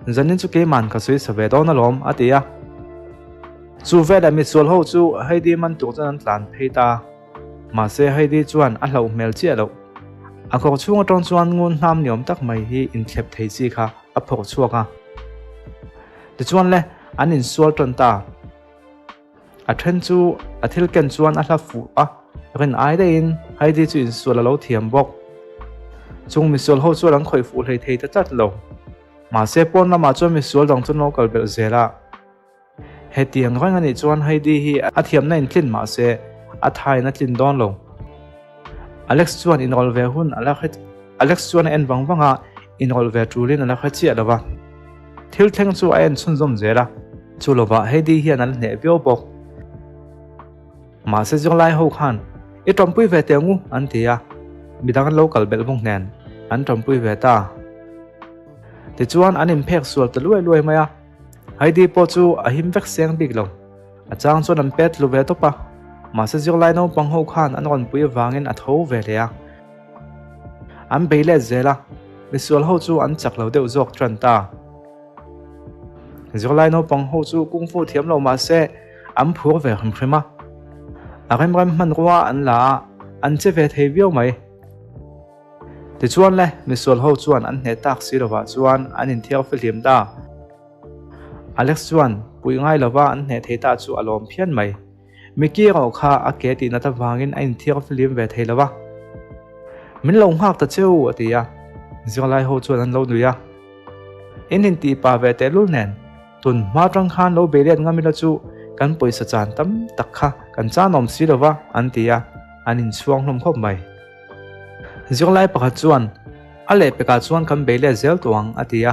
Zanin chu keiman ka sawi sa ve dawn alawm, a ti a. Chu veleh misual ho chu Heidi man tur chuan an tlan phei ta. Mahse Heidi chuan a hlauh hmel chiah loh. A kawr chhung atang chuan ngun hnam ni awm tak mai hi inthlep thei chi kha a phawrh chhuak a. Tichuan le, an insual tan ta. A then chu a thil ken chuan a hla fuh a, rin ai daihin Heidi chu insual a lo thiam bawk. Chung misual ho chuan an khawih fuh hlei thei ta tlat lo. Mahse pawn lamah chuan misual dang chu an lo kal belh zel a. Hetiang reng a nih chuan Heidi hi a thiamna in tlin mah se a thain a tlin dawn lo. Alex chuan inrawlh ve hun a la hre Alex chuan a en vang vang a, inrawlh ve tulin a la hre chiah lo va. Thil thleng chu a en chhunzawm zel a, chu lovah Heidi hian a la hneh viau bawk. Mahse zirlai ho khan i tawmpui ve teh ngu an ti a, midang an lo kal belh bawk nen an tawmpui ve ta. Tichuan an inphek sual ta luai luai mai a. Heidi pawh chu a him vek seng bik lo. A chang chuan an pet tlu ve tawp a, mahse zirlai naupang ho khan an rawn pui avangin a tho ve leh a. An bei let zel a, misual ho chu an chak lo deuh zawk tan ta. Zirlai naupang ho chu kung fu thiam lo mahse an phur ve hrim hrim a. A remrem hmanrua an la a, an che ve thei viau mai. Tichuan le, misual ho chuan an hneh tak si lovah chuan an inthiar fihlim ta. Alex chuan puih ngai lova an hneh thei ta chu a lawm phian mai. Mickey erawh kha a ke tih nat avangin a inthiar fihlim ve thei lova. Min lo nghak ta cheu, a ti a. Zirlai ho chuan an lo nui a. In intih pa ve tehlul nen. Tun hma tang khan lo bei let ngam ila chu kan pawisa chan tam tak kha kan chan awm si lova, an ti a, an inchhuang hlawm khawp mai. Zirlai pakhat chuan, A lehpekah chuan kan bei let zel tawh ang, a ti a.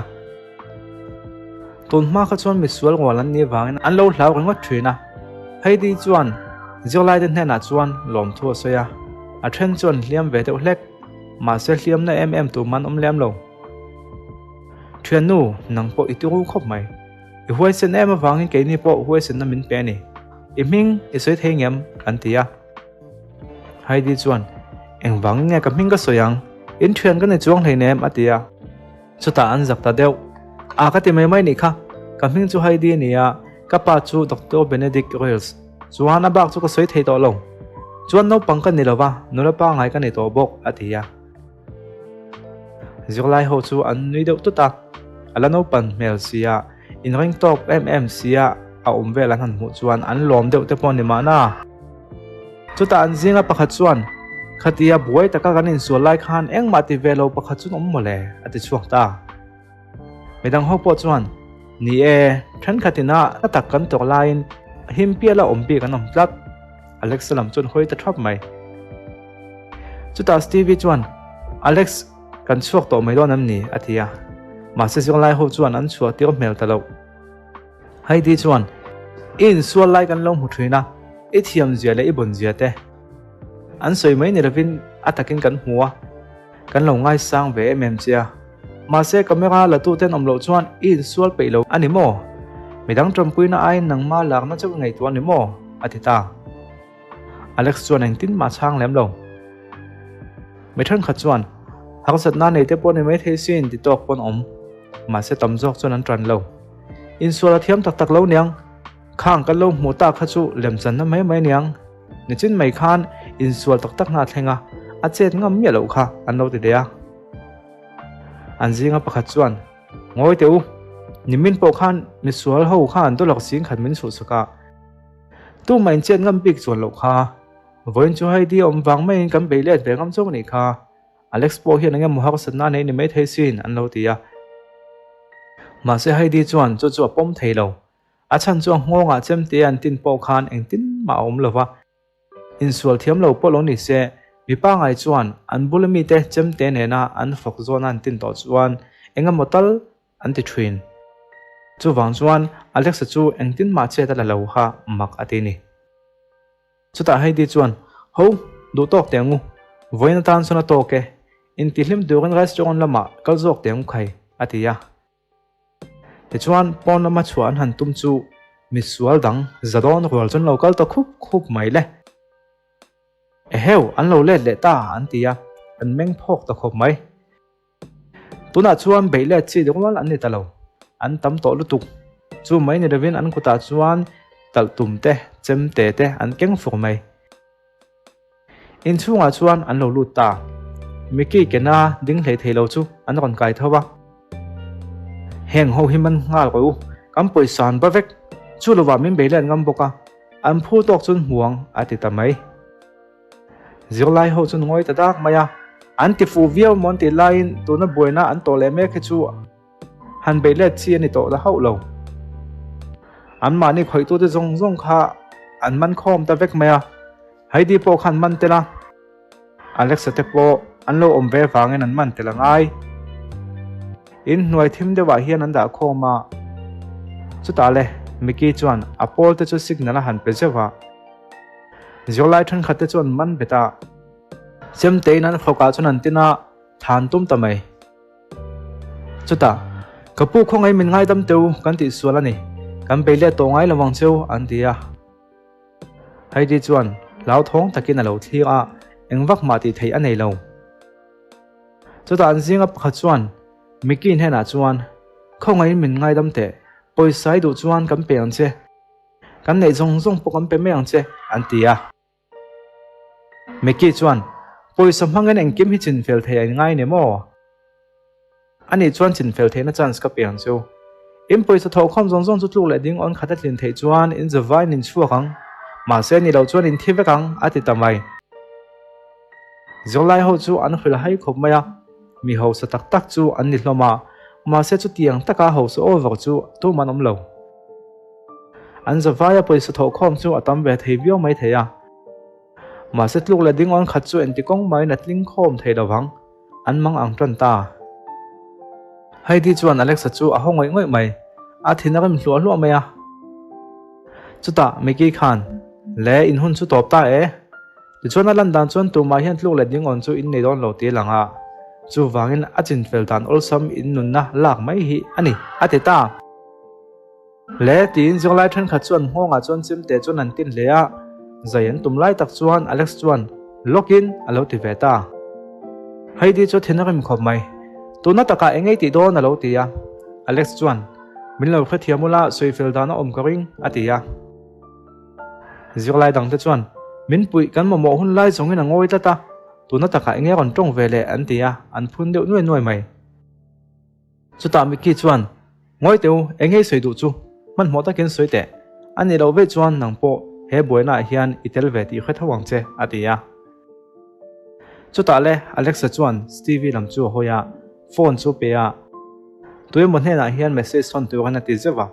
Tun hma kha chuan misual rual an nih vangin an lo hlau ringawt thin a. Heidi chuan zirlaite hnenah chuan lawmthu a sawi a, a then chuan hliam ve deuh hlek, mahse hliamna em em tur man awm lem lo. Thiannu, nang pawh i tiru khawp mai. I huaisen em avangin keini pawh huaisenna min pe a ni. I hming i sawi thei ngem? an ti a. Heidi chuan, Engvangin nge ka hming ka sawi ang? In thian ka ni chuang hleinem, a ti a. Chutah an zak ta deuh. A ka ti mai mai nih kha. Ka hming chu Heidi a ni a, ka pa chu Doctor Benedict Royals. Chuan a bak chu ka sawi thei tawh lo. Chuan naupang ka ni lo va, nula pangngai ka ni tawh bawk, a ti a. Zirlai ho chu an nui deuh tut a, a la naupan hmel sia, inring tawk em em sia a awm vel an han hmuh chuan an lawm deuh te pawh a ni mahna. Chutah an zinga pakhat chuan, Khatia buai taka kan insual lai khan engmah ti ve lo pakhat chu an awm mawle, a ti chhuak ta. Midang ho pawh chuan, Ni e, thenkhat ina na tak kan tawk laiin him piala awm bik an awm tlat, Alexa lam chuan hawi ta thap mai. Chutah Stevie chuan, Alex, kan chhuak tawh mai dawn em ni? a ti a. Mahse zirlai ho chuan an chhuah tir hmel ta loh. Heidi chuan, I insual lai kan lo hmu thin a, i thiam zia leh i bawn zia te. An sawi mai ni lovin a takin kan hmu a, kan lo ngaisang ve em em che a. Mahse camera la tu ten awm loh chuan i insual peih lo a ni maw? Midang ṭawmpuina aiin nangma lakna chauh i ngaihtuah a ni maw? a ti ta. Alex chuan engtin mah a chhang lem lo. Mi thenkhat chuan, Harsatna nei te pawh ni maithei sin ti tawk pawn awm. Mahse tam zawk chuan an ṭan lo. Insual a thiam tak tak lo niang. Khang kan lo hmuh tak kha chu lemchanna mai mai niang. Nichin mai khan insual tak tak hna thleng a, a chet ngam miah loh kha an lo ti leh a. An zinga pakhat chuan, Ngawi teh u, nimin pawh khan misual ho khan dollar singkhat min chhuhsak a, tumah in chet ngam bik chuan loh kha. Vawiin chu Heidi a awm vang maiin kan bei let ve ngam zawk anih kha. Alex pawh hian eng emaw harsatna a nei ni maithei sin an lo ti a. Mahse Heidi chuan chu chu a pawm thei lo. A chhan chu a nghawngah chemte an tin pawh khan engtin mah a awm lo va. Insual thiam lo pawh lo ni se, mi pangai chuan an bula mite chemte nena an fawk zawna an tin tawh chuan eng emaw tal an ti thin. Chuvang chuan Alexa chu engtin mah chet a la lo kha mak a ti ni. Chutah Heidi chuan, Ho, duh tawk teh angu. Vawiin atan chuan a tawk e. Intihlim turin restaurant lamah kal zawk teh angu khai, a ti a. Tichuan, pawn lama chhuah an han tum chu misual dang za dawn rual chuan lo kal ta khup khup mai le. Eheu, an lo let leh ta, an ti a, an meng phawk ta khawp mai. Tunah chuan beih let chi rual an ni ta lo, an tam tawh lutuk. Chu mai ni lovin an kutah chuan talh tum te, chemte te an keng fur mai. Inchhungah chuan an lo lut ta. Mickey kena ding hlei thei lo chu an rawn kai tho a. Heng ho hi man nghal rawh u, kan pawisa an ba vek. Chu lovah min bei let ngam bawk a, an phur tawk chuan hmuang a ti ta mai. Zirlai ho chu ngawi ta dak mai a, an ti fuh viau maw an tih laiin tuna buaina an tawh leh mek hi chu han bei let chi a ni tawh ta hauh lo. Anmahni khawihtute zawng zawng kha an man khawm ta vek mai a. Heidi pawh khan man tel a, Alexa te pawh an lo awm ve vangin an man tel a ngai. In hnuai thim deuhah hian an dah khawm a, chutah le Mickey chuan a pawl te chu signal a han pe zeuh a, zirlai thenkhat te chu an man bet a, chemtein an fawkah chuan an tin a, than tum ta mai. Chutah, Ka pu khawngaih min ngaidam teu kan tih sual a ni, kan bei let tawh ngai lo vang cheu an ti a. Heidi chuan hlauthawng takin a lo thlir a, eng vak mah tih theih a nei lo. Chutah an zinga pakhat chuan Mickey hnenah chuan, Khawngaihin min ngaidam teh, pawisa i duh chuan kan pe ang che, kan neih zawng zawng pawh kan pe mai ang che, an ti a. Mickey chuan, Pawisa hmangin engkim hi chinfel thei a inngai ni maw? Ani chuan chinfel theihna chance ka pe ang chu. In pawisa thawhkhawm zawng zawng chu tluk leh ding awn khat a tlin theih chuan in zavaiin in chhuak ang. Mahse ni lo chuan in thi vek ang, a ti ta mai. Zirlai ho chu an hrilh hai khawp mai a, mi hausa tak tak chu an ni hlawm a, mahse chutiang taka hausa over chu tumah an awm lo. An zavaia pawisa thawhkhawm chu a tam ve thei viau mai thei a. Mahse tluk leh ding awn khat chu engti kawng maiin a tling khawm thei lo vang. An mang ang tan ta. Heidi chuan Alexa chu a haw ngawih ngawih mai. A thin a rem hluah hluah mai a. Chutah Mickey khan, Le, in hun chu tawp ta e. Tichuan a lan dan chuan tumah hian tluk leh dingawn chu in nei dawn lo ti a lang a. Chuvangin a chinfel dan awlsam in nunna lak mai hi a ni, a ti ta. Hle tiin zirlai thenkhat chuan nghawngah chuan chimte chuan an tin hle a, zai an tum lai tak chuan Alex chuan lawkin a lo ti ve ta. Heidi chu thin a rim khawp mai, tuna takah eng ei tih dawn a lo ti a, Alex chuan min lo hrethiam ula sawifel dan a awm ka ring a ti a. Zirlai dangte chuan min puih kan mamawh hun lai zawngin a ngawi tlat a, tuna takah eng nge rawn tawng ve leh an ti a, an phun deuh nuai nuai mai. Chutah Mickey chuan, Ngawi teh u, eng ngei sawi duh chu? Hmanhmawh takin sawi teh. A nih loh vei chuan nang pawh he buainaah hian i tel ve tih hre tho ang che, a ti a. Chutah le Alexa chuan Stevie lam chu a hawi a, phone chu pe a, tuemaw hnenah hian message thawn turin a ti zeuh a.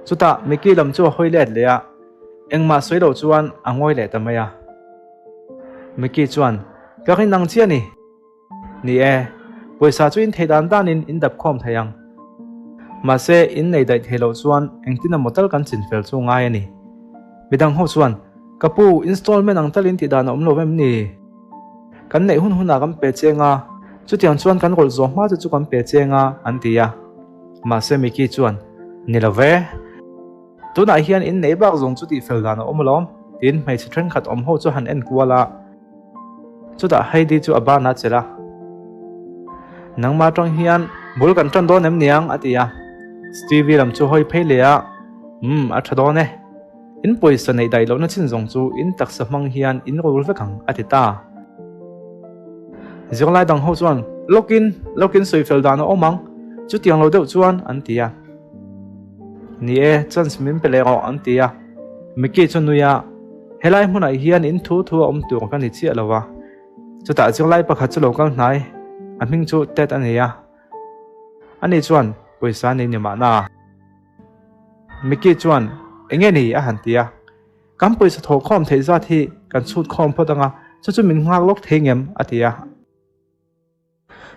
Chutah Mickey lam chu a hawi let leh a, engmah sawi loh chuan a ngawi leh ta mai a. Mickey chuan, Ka rin ang chiah a ni. Ni e, pawisa chu in thei dan danin in dap khawm thei ang. Mahse, in nei daih thei loh chuan engtin emaw tal kan chinfel chu ngai a ni. Midang ho chuan, Ka pu, installment ang talin tih dan a awm lo em ni? Kan neih hun hunah kan pe cheng a, chutiang chuan kan rawlh zawh hma chu chu kan pe cheng a, an ti a. Mahse, Mickey chuan, Ni lo ve. Tunah hian in nei bak zawng chu tihfel dan a awm alawm, tiin hmeichhe thenkhat awm ho chu han en kual a. Chutah Heidi chu a ban a chelh a. Nangmah atang hian bul kan tan dawn em niang? a ti a. Stevie lam chu hawi phei leh a, Umm, a tha dawn e. In pawisa neih daih lohna chin zawng chu in taksa hmang hian in rul vek ang, a ti ta. Zirlai dang ho chuan, Lawkin, lawkin sawifel dan a awm ang, chutiang lo deuh chuan, an ti a. Ni e, chance min pe leh rawh, an ti a. Mickey chu nui a, Helai hmunah hian in thu thu a awm tur ka ni chiah lo a. Chutah zirlai pakhat chu lo kal hnai, a hming chu Ted a ni a. Ani chuan pawisa nei ni mahna. Mickey chuan, Enge ni? a han ti a. Kan pawisa thawhkhawm theih zat hi kan chhut khawm phawt anga, chu chu min nghak lawk thei ngem? a ti a.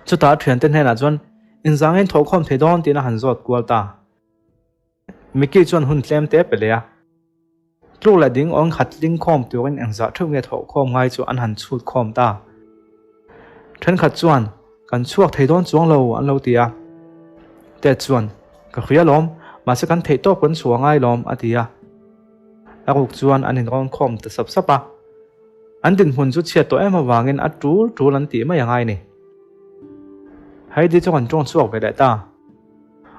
Chutah a thiante hnenah chuan, Inzangin thawhkhawm thei dawn tiin a han zawt kual ta. Mickey chuan hun tlem te pe leh a. Tluk leh ding awn khat tling khawm turin engzah theuh nge thawhkhawm ngai chu an han chhut khawm ta. Thenkhat chuan, Kan chhuak thei dawn chuang lo, an lo ti a. Ted chuan, Ka hria lawm, mahse kan theih tawp kan chhuah ngai lawm, a ti a. A ruk chuan an inrawn khawm ta sap sap a. An dinhmun chu chhiat tawh em avangin a tul tul an tih mai a ngai ni. Heidi chu kan tawng chhuak ve leh ta.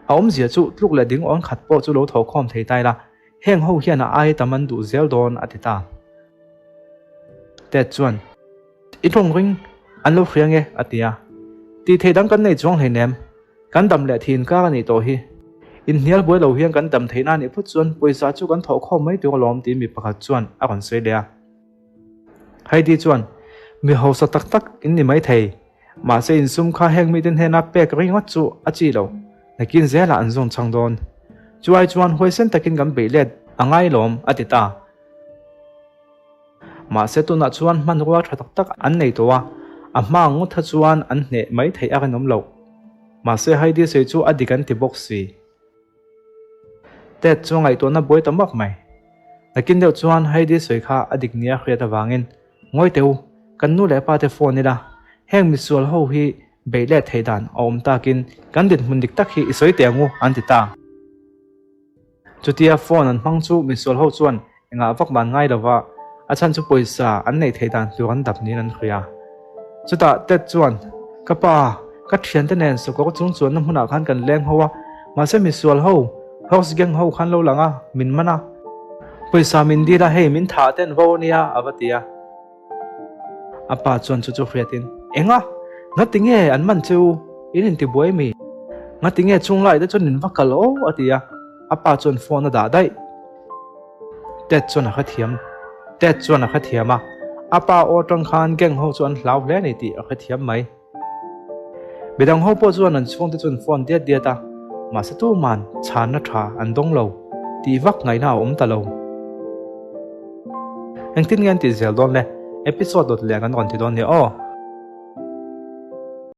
A awmzia chu tluk leh ding awn khat pawh chu lo tho khawm thei ta ila, heng ho hian a ai tam an duh zel dawn a ti ta. Ted chuan, I tawng ring an lo hria nge? a ti a. Tih theih dang kan nei chuang hleinem, kan dam leh thin kar a nih tawh hi. Inhnial buai lo hian kan dam theihna a nih phut chuan pawisa chu kan thawh khawm mai tur alawm tiin mi pakhat chuan a rawn sawi leh a. Heidi chuan, Mi hausa tak tak in ni maithei. Mahse insum kha heng mite hnena pek ringawt chu a chi lo, nakin zelah an zawn chhang dawn. Chu ai chuan huaisen takin kan beih let a ngai lawm, a ti ta. Mahse tunah chuan hmanrua tha tak tak an nei tawh a, a hma ngawt kha chuan an hneh mai theih a rinawm loh. Mahse Heidi sawi chu a dik an ti bawk si. Ted chu ngaihtuahna buai ta mawk mai. Nakin deuh chuan Heidi sawi kha a dik nia hriat avangin Ngawi teh u, kan nu leh pa te phone ila, heng misual ho hi beih let theih dan a awm takin kan dinhmun dik tak hi i sawi teh ang u, an ti ta. Chutia phone an hmang chu misual ho chuan engah vak man ngai lova, a chhan chu pawisa an neih theih dan tur an dap niin an hria. Chutah Ted chuan, Ka pa, ka thiante nen sakawr chung chuanna hmunah khan kan leng ho a, mahse misual ho, horse gang ho khan lo lang a, min man a. Pawisa min dil a, hei min thah ten vo ania a va ti a. A pa chuan chu chu hriatin, Enga? Ngati nge an man che u? In intibuai mi? Ngati nge chunglai te chuan in va kal aw? a ti a. A pa chuan phone a dah daih. Ted chuan a hrethiam Ted chuan a hrethiam a, a pa aw atang khan gang ho chu an hlau hle a ni tih a hrethiam mai. Midang ho pawh chuan an chhungte chu an phone diat diat a, mahse tuman chhanna tha an dawng lo tih vak ngaihna a awm ta lo. Engtin nge an tih zel dawn le? Episode dawt leh an rawn ti dawn nia aw.